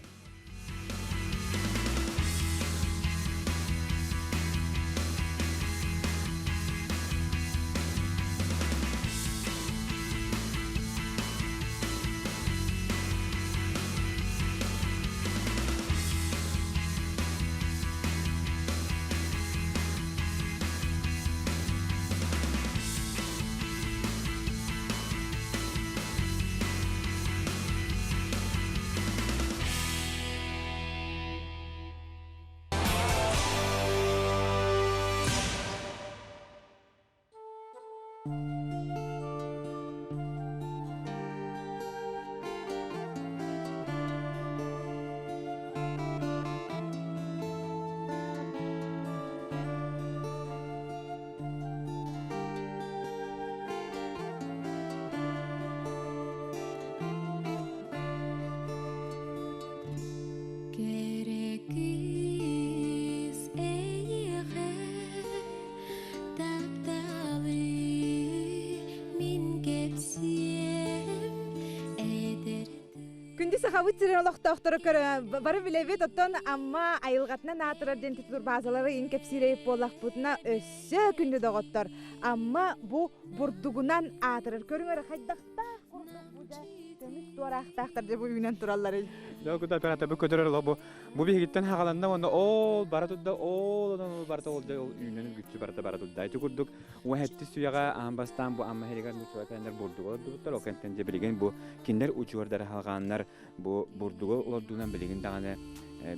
Сахабыт сирин олохтоохторо көрө бары билэбит, оттон Амма айылҕатынан аатырар диэн турбаазалары ин кэпсиирэйип буоллахпытына өссө күндү доҕоттор. Амма бу бурдугунан аатырар. Көрүҥ эрэ хайдахтаах курдук бу дьэ көмүс туораахтаахтар дьэ бу үүнэн туралларый. Дьэ куда оператор бу көтөрөр ло бу бу биһигиттэн хагаланна уонна ол бара турда ол онон ол барыта ол дьэ ол үүнэн үргүччү барыта бара турда. Ити курдук Уһэттис үйэҕэ аан бастаан бу Амма иһигэр нууччалар кэлэннэр бурдугу олордубуттар. Ол кэнниттэн дьэ билигин бу кинилэр удьуордара халҕааннар бу бурдугу олордуунан билигин даҕаны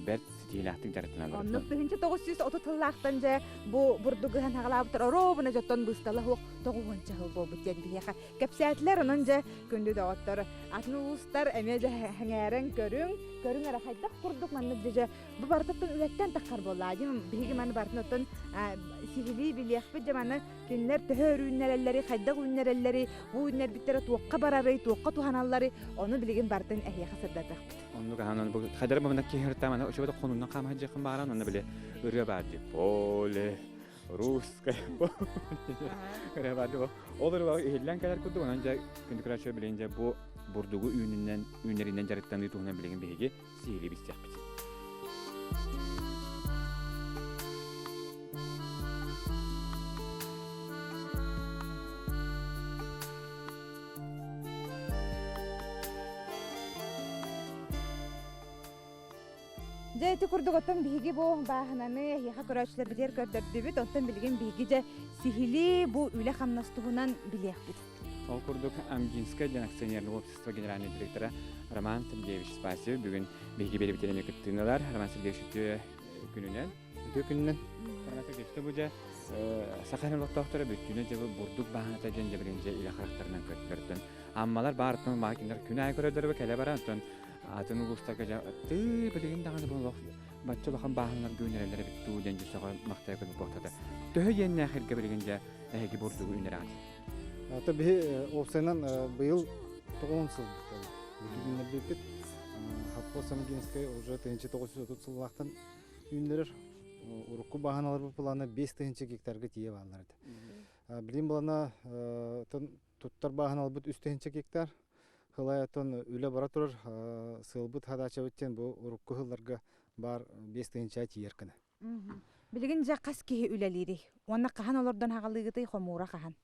бэрт ситиһиилээхтик дьарыктаналлар. Оннук 1930 сыллаахтан дьэ бу бурдугу ыһан хаҕалаабыттар оруобуна дьоттон быыстала суох тоҕуһуонча сыл буолбут диэн биһиэхэ кэпсээтилэр. Онон дьэ күндү доҕоттор атын улуустар эмиэ дьэ сэҥээрэн көрүҥ, көрүҥ эрэ хайдах курдук маннык дьэ Бу барытыттан үлэттэн таххар буоллаа. Дьим биһиги маны барытын оттон сиһилии билиэхпит дьэ маны кинилэр төһө үүннэрэллэри, хайдах үүннэрэллэри, бу үүннэрбиттэрэ туохха барарый, туохха туһаналлары, ону билигин барытын эһиэхэ сырдатыахпыт. Оннук аһанан бу хайдара бу киһи мана учебата хонунан хаама дьиэхин бааран онно били ырыа баар дии. Поле русское поле. Ырыа баар дии. Ол ырыа иһиллэн кэлэр курдук онон дьэ күндү көрөөччү билигин дьэ бу бурдугу үүнүнэн үүнэринэн дьарыктаныы туһунан билигин биһиги сиһилии билсиэхпит. Дьэ ити курдук оттон биһиги бу бааһынаны эһиэхэ көрөөччүлэрбитигэр көрдөрдүбүт. Оттон билигин биһиги дьэ сиһилии бу үлэ-хамнас туһунан билиэхпит. Ол курдук Амгинское диэн акционерное общество генеральный директора Роман Сергеевич Спасев бүгүн биһиги биэрбитин эмиэ кыттыыналар. Роман Сергеевич үтүө күнүнэн. Үтүө күнүнэн. Роман Сергеевич бу дьэ саха олохтоохторо бүттүүнэ дьэ бурдук бааһыната диэн дьэ билигин дьэ илэ харахтарынан көрдүлэр. Аммалар баартан баа кинилэр күн аайы көрөллөрө кэлэ баран оттон атын улуустарга дьэ тыы билигин даҕаны бу олох бачча улахан бааһыналарга үүнэрэллэр эбит дуу диэн дьэ сөҕө махтайа көрбүт буолтата. Төһө иэннээх иргэ билигин дьэ эһиги бурдугу үүнэрэҕит? Ата биһи уопсайынан быйыл 90 сыл бүтүннэрбиппит. Хаппо Самгинскай уже 1930 сыллаахтан үүннэрэр. Урукку бааһыналарбыт плана 5 тыһыынча гектарга тиийэ бааллар этэ. Билим былана туттар бааһыналарбыт 3 тыһыынча гектар. Хылай оттон үлэ бара турар. Сыалбыт хадаачабыт диэн бу урукку сылларга бар 5 тыһыынча тиийэр гына. Билигин дьэ хас киһи үлэлиирий? Уонна хаһан олордон хаҕалыыгытый, хомуура хаһан?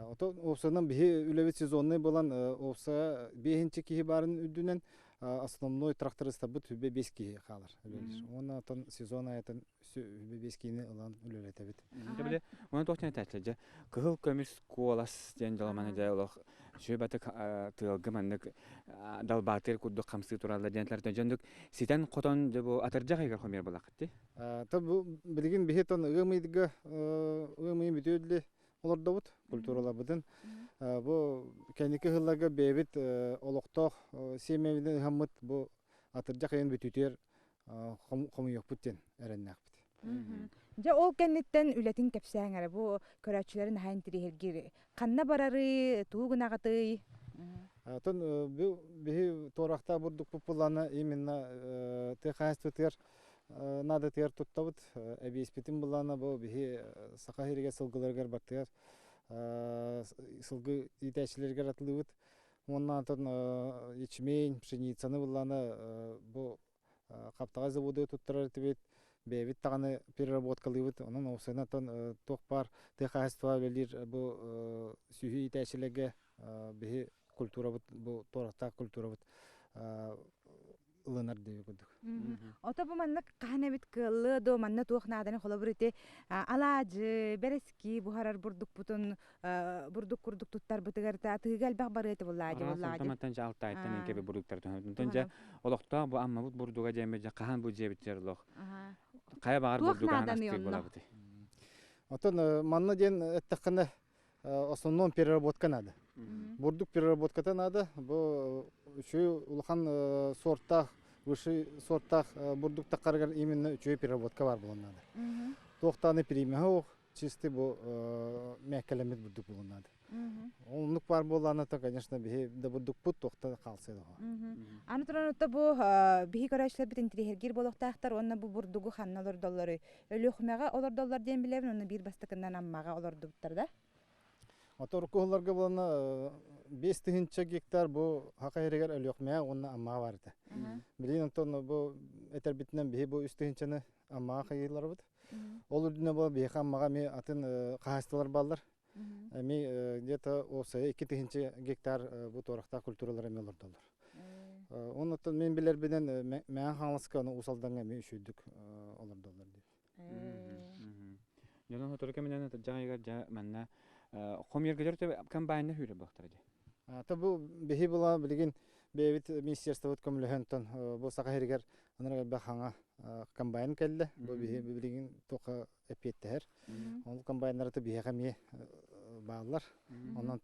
Ото уопсайынан биһи үлэбит сезонный буолан уопсайа биэһинчи киһи баарын үрдүнэн основной трактористарбыт хүбэ биэс киһи хаалар үлэлиир. Уонна отон сезон айатын хүбэ биэс киһини ылан үлэлэтэбит. Били уонна туох диэн этээччи дьэ кыһыл көмүс куолас диэн дьоломаны дьэ олох сүбэтик тыалга маннык далбаатыыр курдук хамсыы тураллар диэн дьондук ситэн-хотон дьэ бу атырдьах ыйыгар хомуйар буоллаххыт дии. Та бу билигин биһи тон ыам ыйга ыам ыйын бүтүөлли олордобут культураларбытын. Бу кэнники сылларга бэйэбит олохтоох сиэмэбитин ыһаммыт бу атырдьах ыйын бүтүүтүгэр хомуйуохпут диэн эрэннээхпит. Дьэ ол кэнниттэн үлэтин кэпсээҥ эрэ бу көрөөччүлэри наһаа интириэһиргиир. Ханна барарый, тугу гынаҕытый? Оттон биһи туорахтаах бурдукпут буллаана именно тыа хаһаайыстыбатыгар наадатыгар туттабыт. Эбиэспитин буллаана бу биһи Саха сиригэр сылгыларыгар бартыгар сылгы иитээччилэригэр атылыыбыт. Уонна онтон ячмень, пшеницаны буллаана бу хаптаҕай заводу туттарар этибит, бэйэбит даҕаны переработкалыыбыт. Онон уопсайынан оттон туох баар тыа хаһаайыстыба үлэлиир бу сүһү иитээччилэргэ биһи культурабыт бу туорахтаах культурабыт ылынар диэби курдук. Ото бу маннык хаһан эбит кыаллыа дуо манна туох нааданы холобур ити алаадьы, бэрэски буһарар бурдукпутун бурдук курдук туттарбытыгар атыыга элбэх барыа буллаадьы буллаадьы. Мантан дьэ Алтайтан инкеби бурдуктар туһанабыт. Дьэ олохтоох бу Аммабыт бурдуга диэммит дьэ хаһан бу дьиэбит олох хайа баҕар Туох бурдуга хаһан нааданы астыыр онно? буолабытый? Оттон манна диэн эттэххинэ основном переработка надо. Бурдук переработката надо. Бу үчүгэй улахан сортаах, высший сортаах бурдук таххарыгар именно үчүгэй переработка бар буолан надо. Туохтааны примеһэ ох, чистый бу мээккэлэммит бурдук буолан надо. Оннук баар буоллаана то, конечно, биһи да бурдукпут туохта хаалсыа доҕо. Аны туран отто бу биһи көрөөччүлэрбит интириэһиргиир буолуохтаахтар уонна бу бурдугу ханна олордоллоруй? Өлүөхүмэҕэ олордоллор диэн билэбин, уонна биир бастакынан Аммаҕа олордубуттар да? Ото урукку сылларга булана 5000 гектар бу Хака сиригэр Өлүөхмэҕэ уонна Аммаҕа баар этэ. Билигин онтон бу этэрбитинэн биһи бу үс тыһыынчаны Аммаҕа хайыыларбыт. Ол үрдүнэ бу биһиэхэ Аммаҕа эмиэ атын хаһаайыстыбалар бааллар. Эмиэ где-то уопсайа 2000 гектар бу туорахтаах культуралар эмиэ олордоллор. Оннуттан мин билэрбинэн Мэҥэ Хаҥаласка аны Уус Алдаҥҥа эмиэ үчүгэйдик олордоллор диир. Дьонун сотору кэминэн атырдьах ыйыгар дьэ манна хомуйаргытыгар комбайнна сүүрэр буолуохтара дии. Ата бу биһи була билигин бэйэбит министерствобыт көмөлөһөн бу Саха сиригэр анараа элбэх хаҥа комбайн кэллэ. Бу биһи билигин туохха эппиэттэһэр. Ол комбайннары биһиэхэ эмиэ бааллар. Онон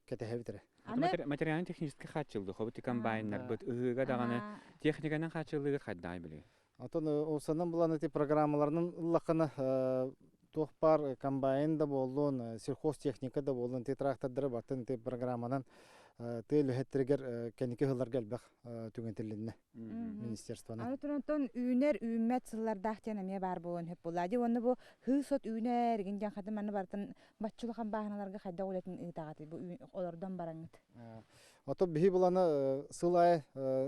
кэтэһэбит эрэ. Материально-технически хааччыллыы, хобути комбайннарбыт ыһыыга даҕаны техниканан хааччыллыыгыт хайдаҕай билигин? Оттон уопсанан булан ити программаларынан ыллаххына туох баар комбайн да буоллун, сельхозтехника да буоллун, ити трактордары бартын ити программанан тыа үлэһиттэригэр кэнники сылларга элбэх түҥэтилиннэ министерствонан. Аны турантон үүнэр үүммэт сыллардаах диэн эмиэ баар буолуон сөп буолла. Дьэ уонна бу хыы-сот үүнэр игин диэн хаты манны барытын баччулахан бааһыналарга хайдах үлэтин ыытаҕытый бу олордон бараҥҥыт? Ото биһи буланы сыл аайы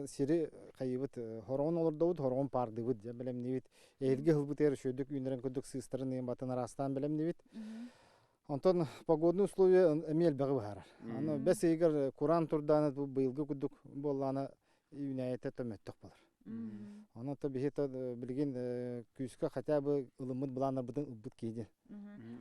сири хайыбыт хороҕун олордобут, хороҕун паардыыбыт дьэ бэлэмниибит. Эһилги ылбытыгар үчүгэйдик үүнэрин курдук сыыстарын ыйын батын араастаан бэлэмниибит. Онтон погодные условия эмиэ элбэҕи быһаарар. Аны бэс ыйыгар кураан турдааны бу быйылгы курдук буоллаҕына үүнээйитэ төмөттөх болар. Онон то биһи то билигин күүскэ хотя бы ылыммыт былааннарбытын ылбыт киһи диэн.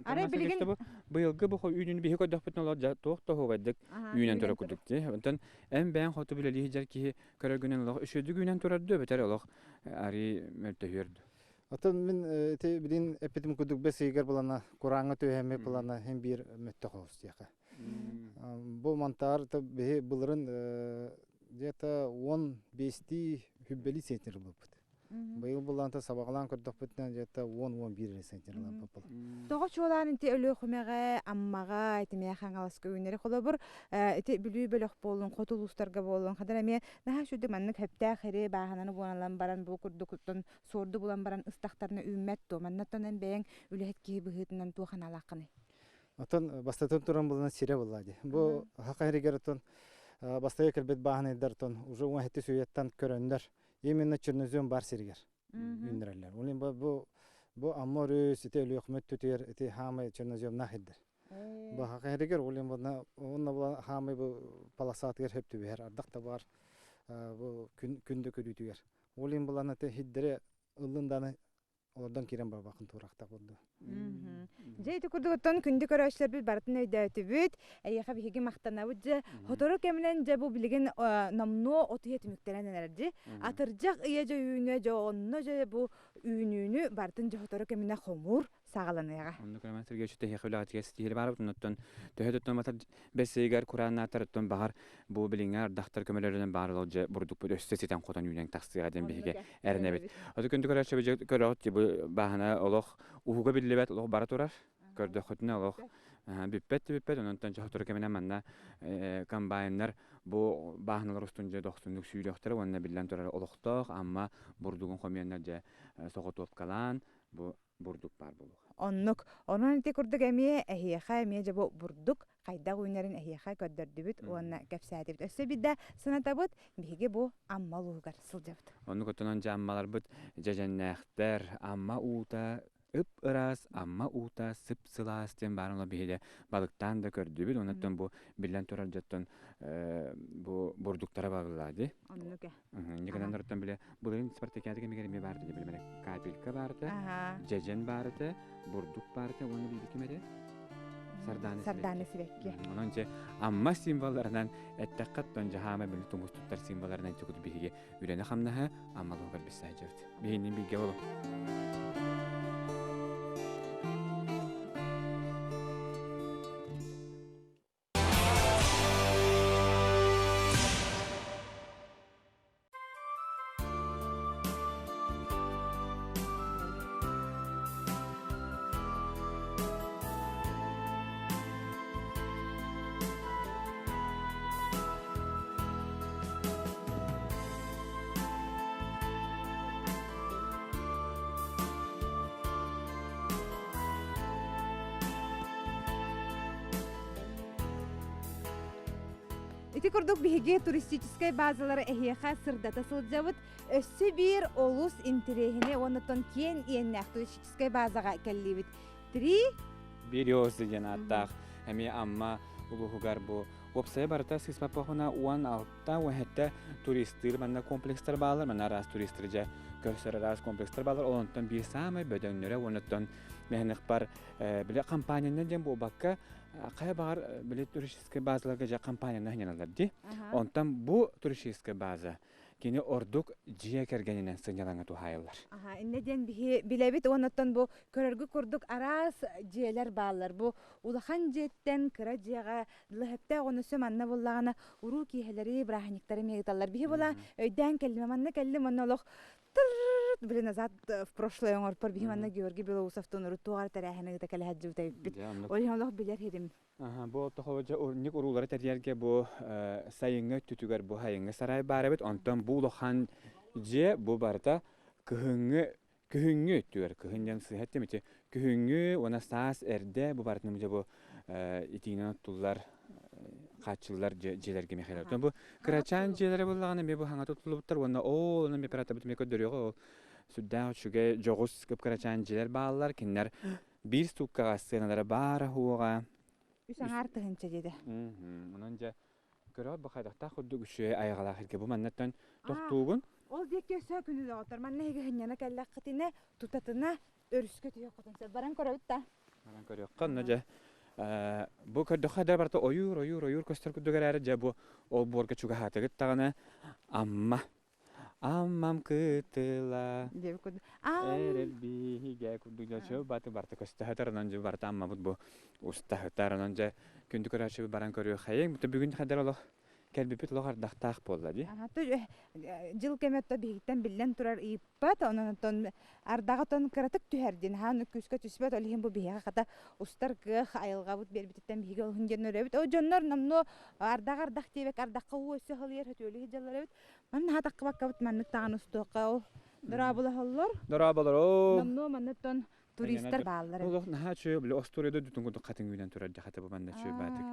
Арай билигин быйылгы бу үүнүн биһи көрдөхпүтүнэ олор туох да оһуобайдык үүнэн турар курдук дии. Онтон эн бэйэҥ хоту үлэлии сылдьар киһи көрөргүнэн олох үчүгэйдик үүнэн турар дуу эбэтэр олох арыы мөлтөһүөр дуу. Оттон мин ити билин эппитим курдук бэс ыйыгар былана курааҥҥа түһэммит былана һин биир мөттөх оҕус диэхэ. Бу мантаар биһи былырын где-то 15-тии хүббэлии центнер ылбыппыт. Быйыл буллаанта сабаҕалаан көрдөхпүтүнэн где-то 10-11 центнер ылбыппыт. Тоҕо чуолаан ити Өлүөхүмэҕэ, Аммаҕа, итимиэ Хаҥаласка үүнэри холобур, ити Бүлүү бөлөх буоллун, хоту улуустарга буоллун, ханан эмиэ наһаа сүрдүк маннык сөптөөх ири бааһынаны буолан баран бу курдук суорду булан баран ыстахтарына үүммэт дуо? Маннаттан эн бэйэҥ үлэһит киһи быһыытынан туох аналааххыный? Оттон бастатан туран булана сирэ буолла дии. Бу Саха сиригэр оттон бастакы кэлбит бааһынайдартан уже 17 үйэттэн көрөннөр именно чернозем бар сиригэр үүннэрэллэр. Ол бу бу бу Амма өрүс ити Өлүөхүмэ өттүтүгэр ити хаамай черноземнаах сирдэр. Бу Саха сиригэр ол иһин уонна бу хаамай бу полосатыгар сөп түбэһэр ардах да бар бу күн күн да көрүүтүгэр. Ол иһин булан ити сирдэри ыллын дааны олордон киирэн барбаккын туурахтах буолду. Дьэ ити курдук оттон күндү көрөөччүлэрбит барытын өйдөөтүбүт. Эйиэхэ биһиги махтанабыт дьэ. Сотору кэминэн дьэ бу билигин номнуо от ыйа түмүктэнэн эрэр дьи. Атырдьах ыйа дьэ үүнүө дьэ онно дьэ бу үүнүүнү барытын дьэ сотору кэминэ хомуур саҕаланыаҕа. Оннук Роман Сергеевич тэһиэхэ үлэҕитигэр ситиһири баарбыт оннуттан төһө да матар бэс ыйыгар курааннаатар баҕар бу билиҥҥи ардахтар көмөлөрүнэн баар ол дьэ бурдукпут өссө ситэн хотон үүнэн тахсыаҕа диэн биһиги эрэнэбит. Оту күндү көрөөччү көрөҕүт бу бааһына олох уһуга биллибэт олох бара турар. Көрдөххүтүнэ олох бүппэт да бүппэт онон сотору кэминэн манна комбайннар бу бааһыналар устун дьэ дохсуннук сүүрүөхтэрэ уонна биллэн турар олохтоох Амма бурдугун хомуйаннар дьэ соҕотуопкалаан бу бурдук баар буолуоҕа. Оннук. Онон ити курдук эмиэ эһиэхэ эмиэ дьэ бу бурдук хайдах үүнэрин эһиэхэ көрдөрдүбүт уонна кэпсээтибит. Өссө биирдэ санатабыт, биһиги бу Амма улууһугар сылдьабыт. Оннук оттонон дьэ Аммаларбыт дьэдьэннээхтэр, Амма уута ып-ыраас, Амма уута сып-сылаас диэн баарын олох биһиги балыктаан да көрдүбүт. Онон бу биллэн турар дьоттон бу бурдуктара балыллаа дии. Оннук ээ. Николай биле былырыын спартакиада кэмигэр эмиэ баар этэ билимэрэ капелька баар этэ, дьэдьэн баар этэ, бурдук баар этэ уонна биир ким этэ? Сардаана Сардаана сибэкки. Онон дьэ Амма символларынан эттэххэ оттон дьаһаама били тумус туттар символларынан чукут биһиги үлэни-хамнаһы Аммалыгар билсээдьэбит. Биһинин бииргэ болу. Ити курдук биһиги туристическай базалары эһиэхэ сырдата сылдьабыт. Өссө биир олус интэриэһинэй уонна киэн иэннээх туристическай базаҕа кэллибит. Три Березы диэн ааттаах эмиэ Амма улууһугар бу уопсайа барыта сыыспаппахына 16 уон туристыыр манна комплекстар бааллар манна араас туристар дьэ көрсөр араас комплекстар бааллар ол онтон биир саамай бөдөҥнөрө уоннаттан мэһэнэхпар били компаниянан диэн буолбакка хайа баҕар били туристическай базаларга дьэ компаниянан сынньаналлар дии онтон бу туристическай база кини ордук дьиэ кэргэнинэн сынньалаҥа туһаайыллар. Аха, иннэ диэн биһи билэбит уоннаттан бу көрөргө курдук араас дьиэлэр бааллар. Бу улахан дьиэттэн кыра дьиэҕэ дылыһыптаах онусу манна буллаҕына уруу киэһэлэри, бырааһынньыктары эмиэ ыыталлар. Биһи була өйдөөн кэллим, манна кэллим, онно олох тыррррт блин назад в прошлое оҥорпор биһи манна Георгий Белоусовтун урут туох эрэ тэрээһини ыыта кэлэ сылдьыбыта эбиппит. Ол иһин олох билэр иһитим. Бу тоҕо урник уруулары тэрийэргэ бу сайыҥҥы өттүтүгэр бу сайыҥҥы сарай баар эбит. Онтон бу улахан дьиэ бу барыта кыһыҥҥы күһүҥҥү өттүгэр кыһын диэн сыыһа эттим ити күһүҥҥү уонна саас эрдэ бу барытын дьэ бу итиинэн оттуллар хааччыллар дьиэлэргэ михаил бу кырачаан дьиэлэрэ буоллаҕына эмиэ бу хаҥа туттуллубуттар уонна ол онон операторбыт эмиэ көрдөрүөҕэ ол сүрдээх үчүгэй дьоҕус кып-кырачаан дьиэлэр бааллар кинилэр биир сууккаҕа сценалара баара уоҕа Үс аҥаар тыһыынча диэтэ. Онон дьэ көрөҕүт бу хайдахтаах курдук үчүгэй айаҕалаах эргэ бу маннаттан тохтуугун. Ол диэки өссө күнү доҕоттор манна эһиги сынньана кэллэххитинэ тутатына өрүскэ түһүөххүтүн сөп. Баран көрөбүт да. Баран көрүөххэ онно дьэ бу көрдөххө да барыта ойуур ойуур ойуур көстөр курдук эрээри дьэ бу олбуорга чугаһаатыгыт даҕаны Амма Аммам кытыла эрэл биһигэ курдук дьэ баты барыта көстө онон дьэ барыта Аммабыт бу устаһытар онон дьэ күндү көрөөччүбүт баран көрүөххэйиҥ бүгүн хадэр олох кэлбиппит олох ардахтаах буолла дии. Дьыл кэмэ то биһигиттэн биллэн турар ыйыппат, онон оттон ардаҕа тон кыратык түһэр диэн хаан күүскэ түспэт, ол иһин бу биһиэхэ хата устар кыах айылҕабыт биэрбититтэн биһиги олуһун диэн өрөбүт. Ол дьоннор номнуо ардах ардах диэбэк ардахха уу өссө халыйар хөтүөлү сылдьаллар эбит. Манна хатаххыбаккабыт маннык даҕаны устуохха ол дорооболоһоллор. Дорооболорум. Номнуо манныттан туристар бааллар. Олох наһаа үчүгэй били остуоруйа дойдутун курдук хатыҥ үүнэн турар дьэ хата бу манна үчүгэй баатык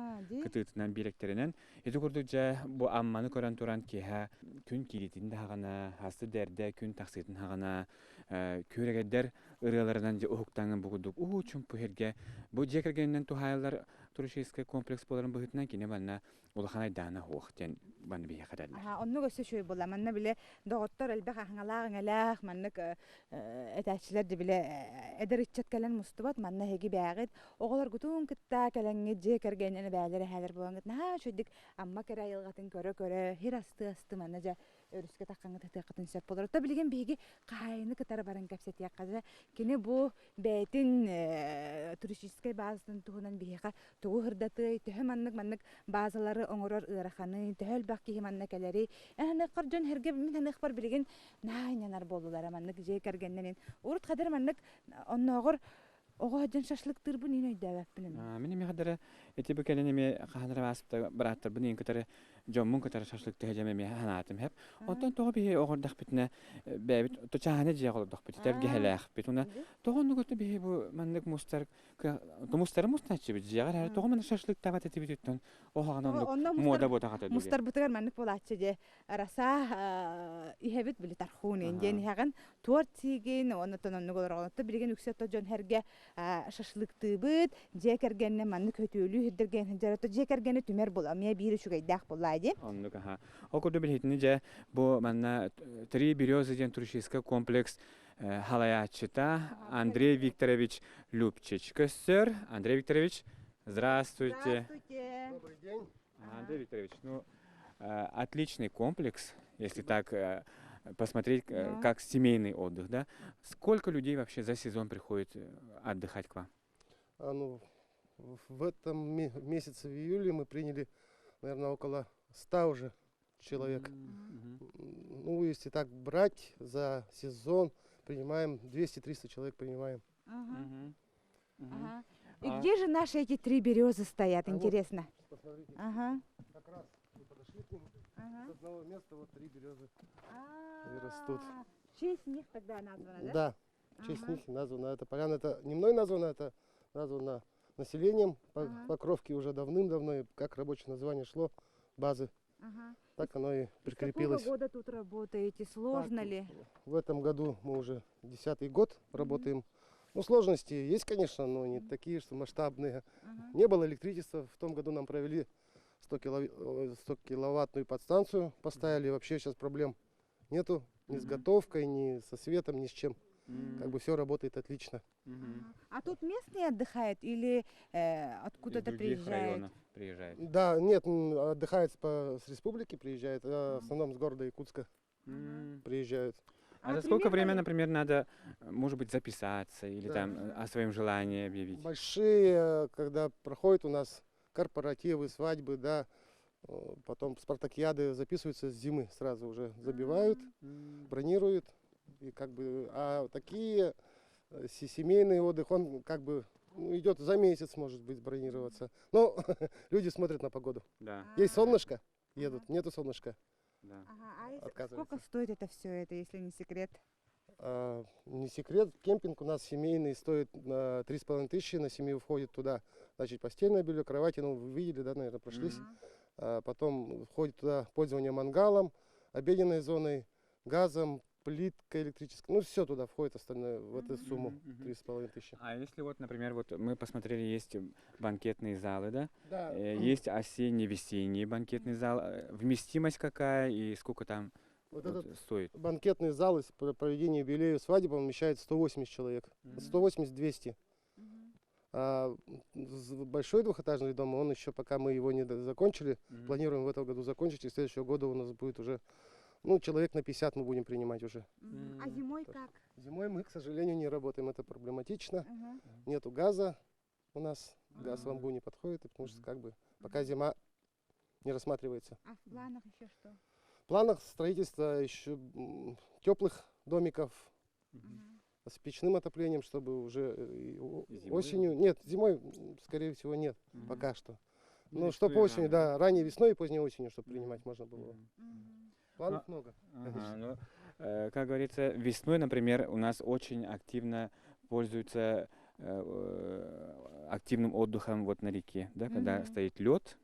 кытыытынан биэрэктэринэн ити курдук дьэ бу Амманы көрөн туран киэһэ күн киириитин даҕана хасты да эрдэ күн тахсыытын хаҕана күөрэгэйдэр ырыаларынан дьэ уһуктаҥын бу курдук уу чумпу сиргэ бу дьиэ кэргэнинэн туһаайыллар туристическай комплекс буоларын быһыытынан кини манна улахан айдаана суох диэн манна биһиэхэ этэллэр. Аха, оннук өссө үчүгэй буолла. Манна бile доҕоттор элбэх аһыҥалаах иҥэлээх, маннык этээччилэр да бile эдэр ыччат кэлэн мустубат. Манна эһиги бээҕит, оҕолоргутун кытта кэлэҥҥит дьиэ кэргэнинэн эбээлэр эһээлэр буолаҥҥыт наһаа үчүгэйдик Амма кэрэ айылҕатын көрө-көрө, хир асты-асты манна дьэ өрүскэ таххаҥҥыт ытыаххытын сөп буолар. Оттон билигин биһиги хаһаайыны кытары баран кэпсэтиэххэ дьэ кини бу бэйэтин туристическай базатын туһунан биһиэхэ тугу сырдатыай, төһө маннык-маннык базалары оҥорор ыараханый, төһө элбэх киһи манна кэлэрий. Эн саныаххар дьон эргэ мин саныахпар билигин наһаа ынньанар буоллулара маннык дьиэ кэргэннэнин. Урут хадыр маннык оннооҕор оҕо сылдьан шашлыктыырбын иин өйдөөбөппүн эмиэ. Мин эмиэ хадара ити бу кэлин эмиэ хаһан эрэ ааспыта бырааттарбын иин кытары дьоммун кытары шашлыктыһа дьэм эмиэ санаатым хэп. Онтон тоҕо биһи оҕордохпүтүнэ бэйэбит чааһына дьиэҕэ олордохпут тэлгэһэлээхпит. Уна тоҕо оннук биһи бу маннык мустар мустары мустааччыбыт дьиэҕэр эрэ тоҕо маннык шашлыктаабат этибит оһоҕон оннук муода буотаҕата Мустарбытыгар маннык буолааччы дьэ раса иһэбит били тархуун диэн иһэҕин туорт сиигин оннуттан оннук олороҕун билигин үксэ дьон сэргэ шашлыктыыбыт дьиэ кэргэннэ маннык хөтүөлүү сирдэргэ сылдьар дьиэ кэргэни түмэр була эмиэ биир үчүгэйдээх буоллаа дии оннук аха ол курдук билиһитини дьэ бу манна Три березы диэн туристическай комплекс халайааччыта Андрей Викторович Любчич көссөр Андрей Викторович здравствуйте Здравствуйте. Добрый день. Андрей Викторович, ну, отличный комплекс, если так посмотреть, Да. как семейный отдых, да? Сколько людей вообще за сезон приходит отдыхать к вам? А, ну, в этом месяце, в июле, мы приняли, наверное, около 100 уже человек. Ну, если так брать, за сезон принимаем 200-300 человек принимаем. Ага. Ага. И где же наши эти три березы стоят, А вот. интересно? Посмотрите, Ага. как раз мы подошли к ним. Ага. С одного места вот три березы. И растут. А, В честь них тогда названа, да? Да, в честь Ага. них названа эта поляна. Это не мной названа, это названо населением Ага. Покровки уже давным-давно, и как рабочее название шло. базы. Ага. Так оно и С какого прикрепилось. года тут работаете? Сложно Так, ли? В этом году мы уже десятый год работаем. Ну, сложности есть, конечно, но не такие, что масштабные. Ага. Не было электричества. В том году нам провели 100, 100 киловаттную подстанцию, поставили. Вообще сейчас проблем нету ни с Мгм. готовкой, ни со светом, ни с чем. М. Как бы все работает отлично. Мгм. А тут местные отдыхают или Из откуда-то других приезжают? районов приезжают. Да, нет, отдыхают по, с республики, приезжают, а в основном с города Якутска М. приезжают. А А за сколько примерно время, например, надо, может быть, записаться или Да. там о своем желании объявить? Большие, когда проходят у нас корпоративы, свадьбы, да, потом спартакиады записываются с зимы сразу уже забивают, М. бронируют. И как бы, а такие семейный отдых, он как бы ну, идет за месяц, может быть, бронироваться. Но люди смотрят на погоду. Да, Есть солнышко, едут, нету солнышка, да. Ага, а сколько отказываются. стоит это все это, если не секрет? А, не секрет, кемпинг у нас семейный стоит на 3,5 тысячи, на семью входит туда, значит, постельное белье, кровати, ну, вы видели, да, наверное, прошлись. Мгм. А, потом входит туда пользование мангалом, обеденной зоной, газом, плиткой электрической, ну, все туда входит остальное в эту сумму, Мгм, мгм. 3,5 тысячи. А если вот, например, вот мы посмотрели, есть банкетные залы, да? Да. Есть осенне-весенний банкетный зал. Вместимость какая и сколько там Вот вот этот стоит? банкетный зал из проведения юбилея свадеб, он вмещает 180 человек. 180-200. А большой двухэтажный дом, он еще пока мы его не закончили, Мгм. планируем в этом году закончить, и следующего года у нас будет уже, ну, человек на 50 мы будем принимать уже. А М. зимой Так. как? Зимой мы, к сожалению, не работаем, это проблематично. Ага. Нету газа у нас, газ в А. Амгу не подходит, и потому что Мгм. как бы пока зима не рассматривается. А в планах еще что? В планах строительства еще теплых домиков Мгм. с печным отоплением, чтобы уже э, и о- И зимой? осенью. Нет, зимой, скорее всего, нет, Мгм. пока что. Ну, Ну, весной чтоб осенью, рано, да, ранней весной и поздней осенью, чтобы Мгм. принимать можно было. Мгм. Мгм. Планов много. Ага, Конечно. ну, как говорится, весной, например, у нас очень активно пользуются активным отдыхом вот на реке, да, когда Мгм. стоит лед,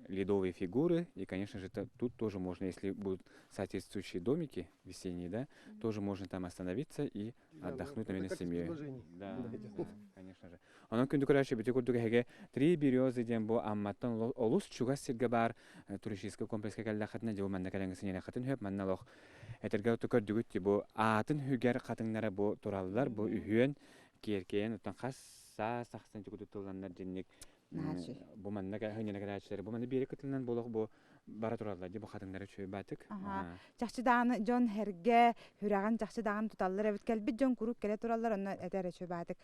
ледовые фигуры, и, конечно же, тут тоже можно, если будут соответствующие домики весенние, да, Мгм. тоже можно там остановиться и Да, ну, отдохнуть, это наверное, с как из семьей. предложений. Да, Да, идет. да, конечно же. Онон күндү көрөөччү бити курдук эһиги Три березы диэн бу Амматтан олус чугас сиргэ баар туристическай комплекска кэллэххитинэ дьэ бу манна кэлэҥҥэ сынньаныаххытын сөп манна олох этэргэ көрдүгүт бу аатын хүгэр хатыҥнара бу тураллар бу үһүөн киэркэйэн оттон хас саас ахсын тутулланнар дьинник Наһаа бу манна хынньана кэлээччилэр бу манна биэри кытылынан буолуох бу бара тураллар дии бу хатыҥнары үчүгэй баатык Аха. Чахчы даҕаны дьон эргэ сүрэҕин чахчы даҕаны туталлар эбит. Кэлбит дьон куруук кэлэ тураллар, онно этэр үчүгэй баатык.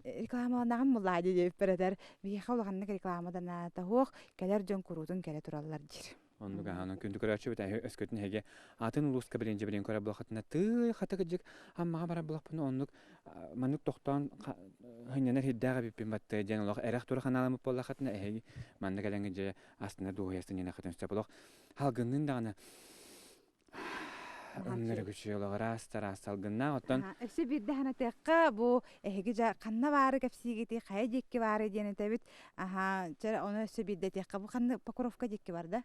Рекламаланаҕын буллаа дии диэбиппэр этэр. Биһиэхэ улаханнык рекламаданаата суох, кэлэр дьон куруутун кэлэ тураллар диир. Оннук аһаан күндү көрөөччүбүт өскөтүн эһиги атын улууска билин дьибилин көрө булахытына тыы хата кыдьык аммаҕа барар булахпына оннук маннык тохтоон хынньанар хирдээх эбиппин батты диэн олох эрэх тура ханаламмыт буоллахытына эһиги манна кэлэҥҥэ дьэ астына дуоһуйа сынньанахытын сөп олох халгынныын даҕаны ыннырык үчүгэй олох ыраас тараас салгыннаах оттон Өссө биирдэ санатыахха бу эһиги дьэ ханна баары кэпсиигитий хайа диэки баары диэн этэбит аха чэ ону өссө биирдэ этиэххэ бу ханна Покровка диэки бар да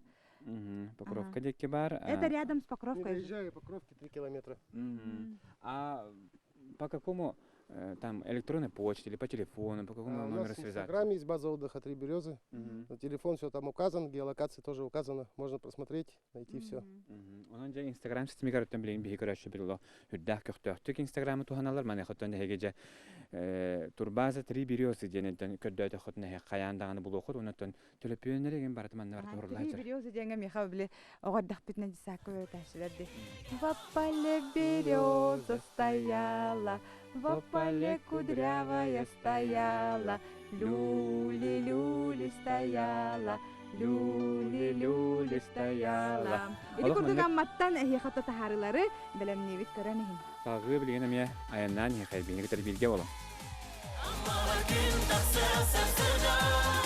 Покровка диэки бар это рядом с Не Покровкой же доезжая Покровки 3 километра. А по какому там электронной почте или по телефону, по какому А, у номеру нас в связаться? Инстаграме есть база отдыха «Три березы». Мгм. На телефон все там указан, геолокация тоже указана. Можно просмотреть, найти все. Мгм. Онон дьэ Инстаграм ситимигэр өттөн билигин биһи көрөөччү билло үрдээх көхтөөхтүк Инстаграмы туһаналар маныаха оттон эһиги дьэ турбаза Три березы диэн көрдөөтөххүтүнэ эһиги хайаан даҕаны булуоххут онон төлөпүөннэри игин барыта манна барыта Три урурлаһа березы диэҥҥэ миэхэ били оҕо эрдэхпитинэ десакка үөрэтээччилэр дии. Во поле береза стояла, во поле кудрявая стояла, люли-люли стояла, люли-люли стояла. Ити Олох курдук маннык Амматтан эһиэхэ таһаарыылары бэлэмниибит көрөн иһин. Салгыы билигин эмиэ айаннаан иһэ хайбиини кытары бииргэ буолуҥ. Аммаҕа күн тахсыа сарсыарда.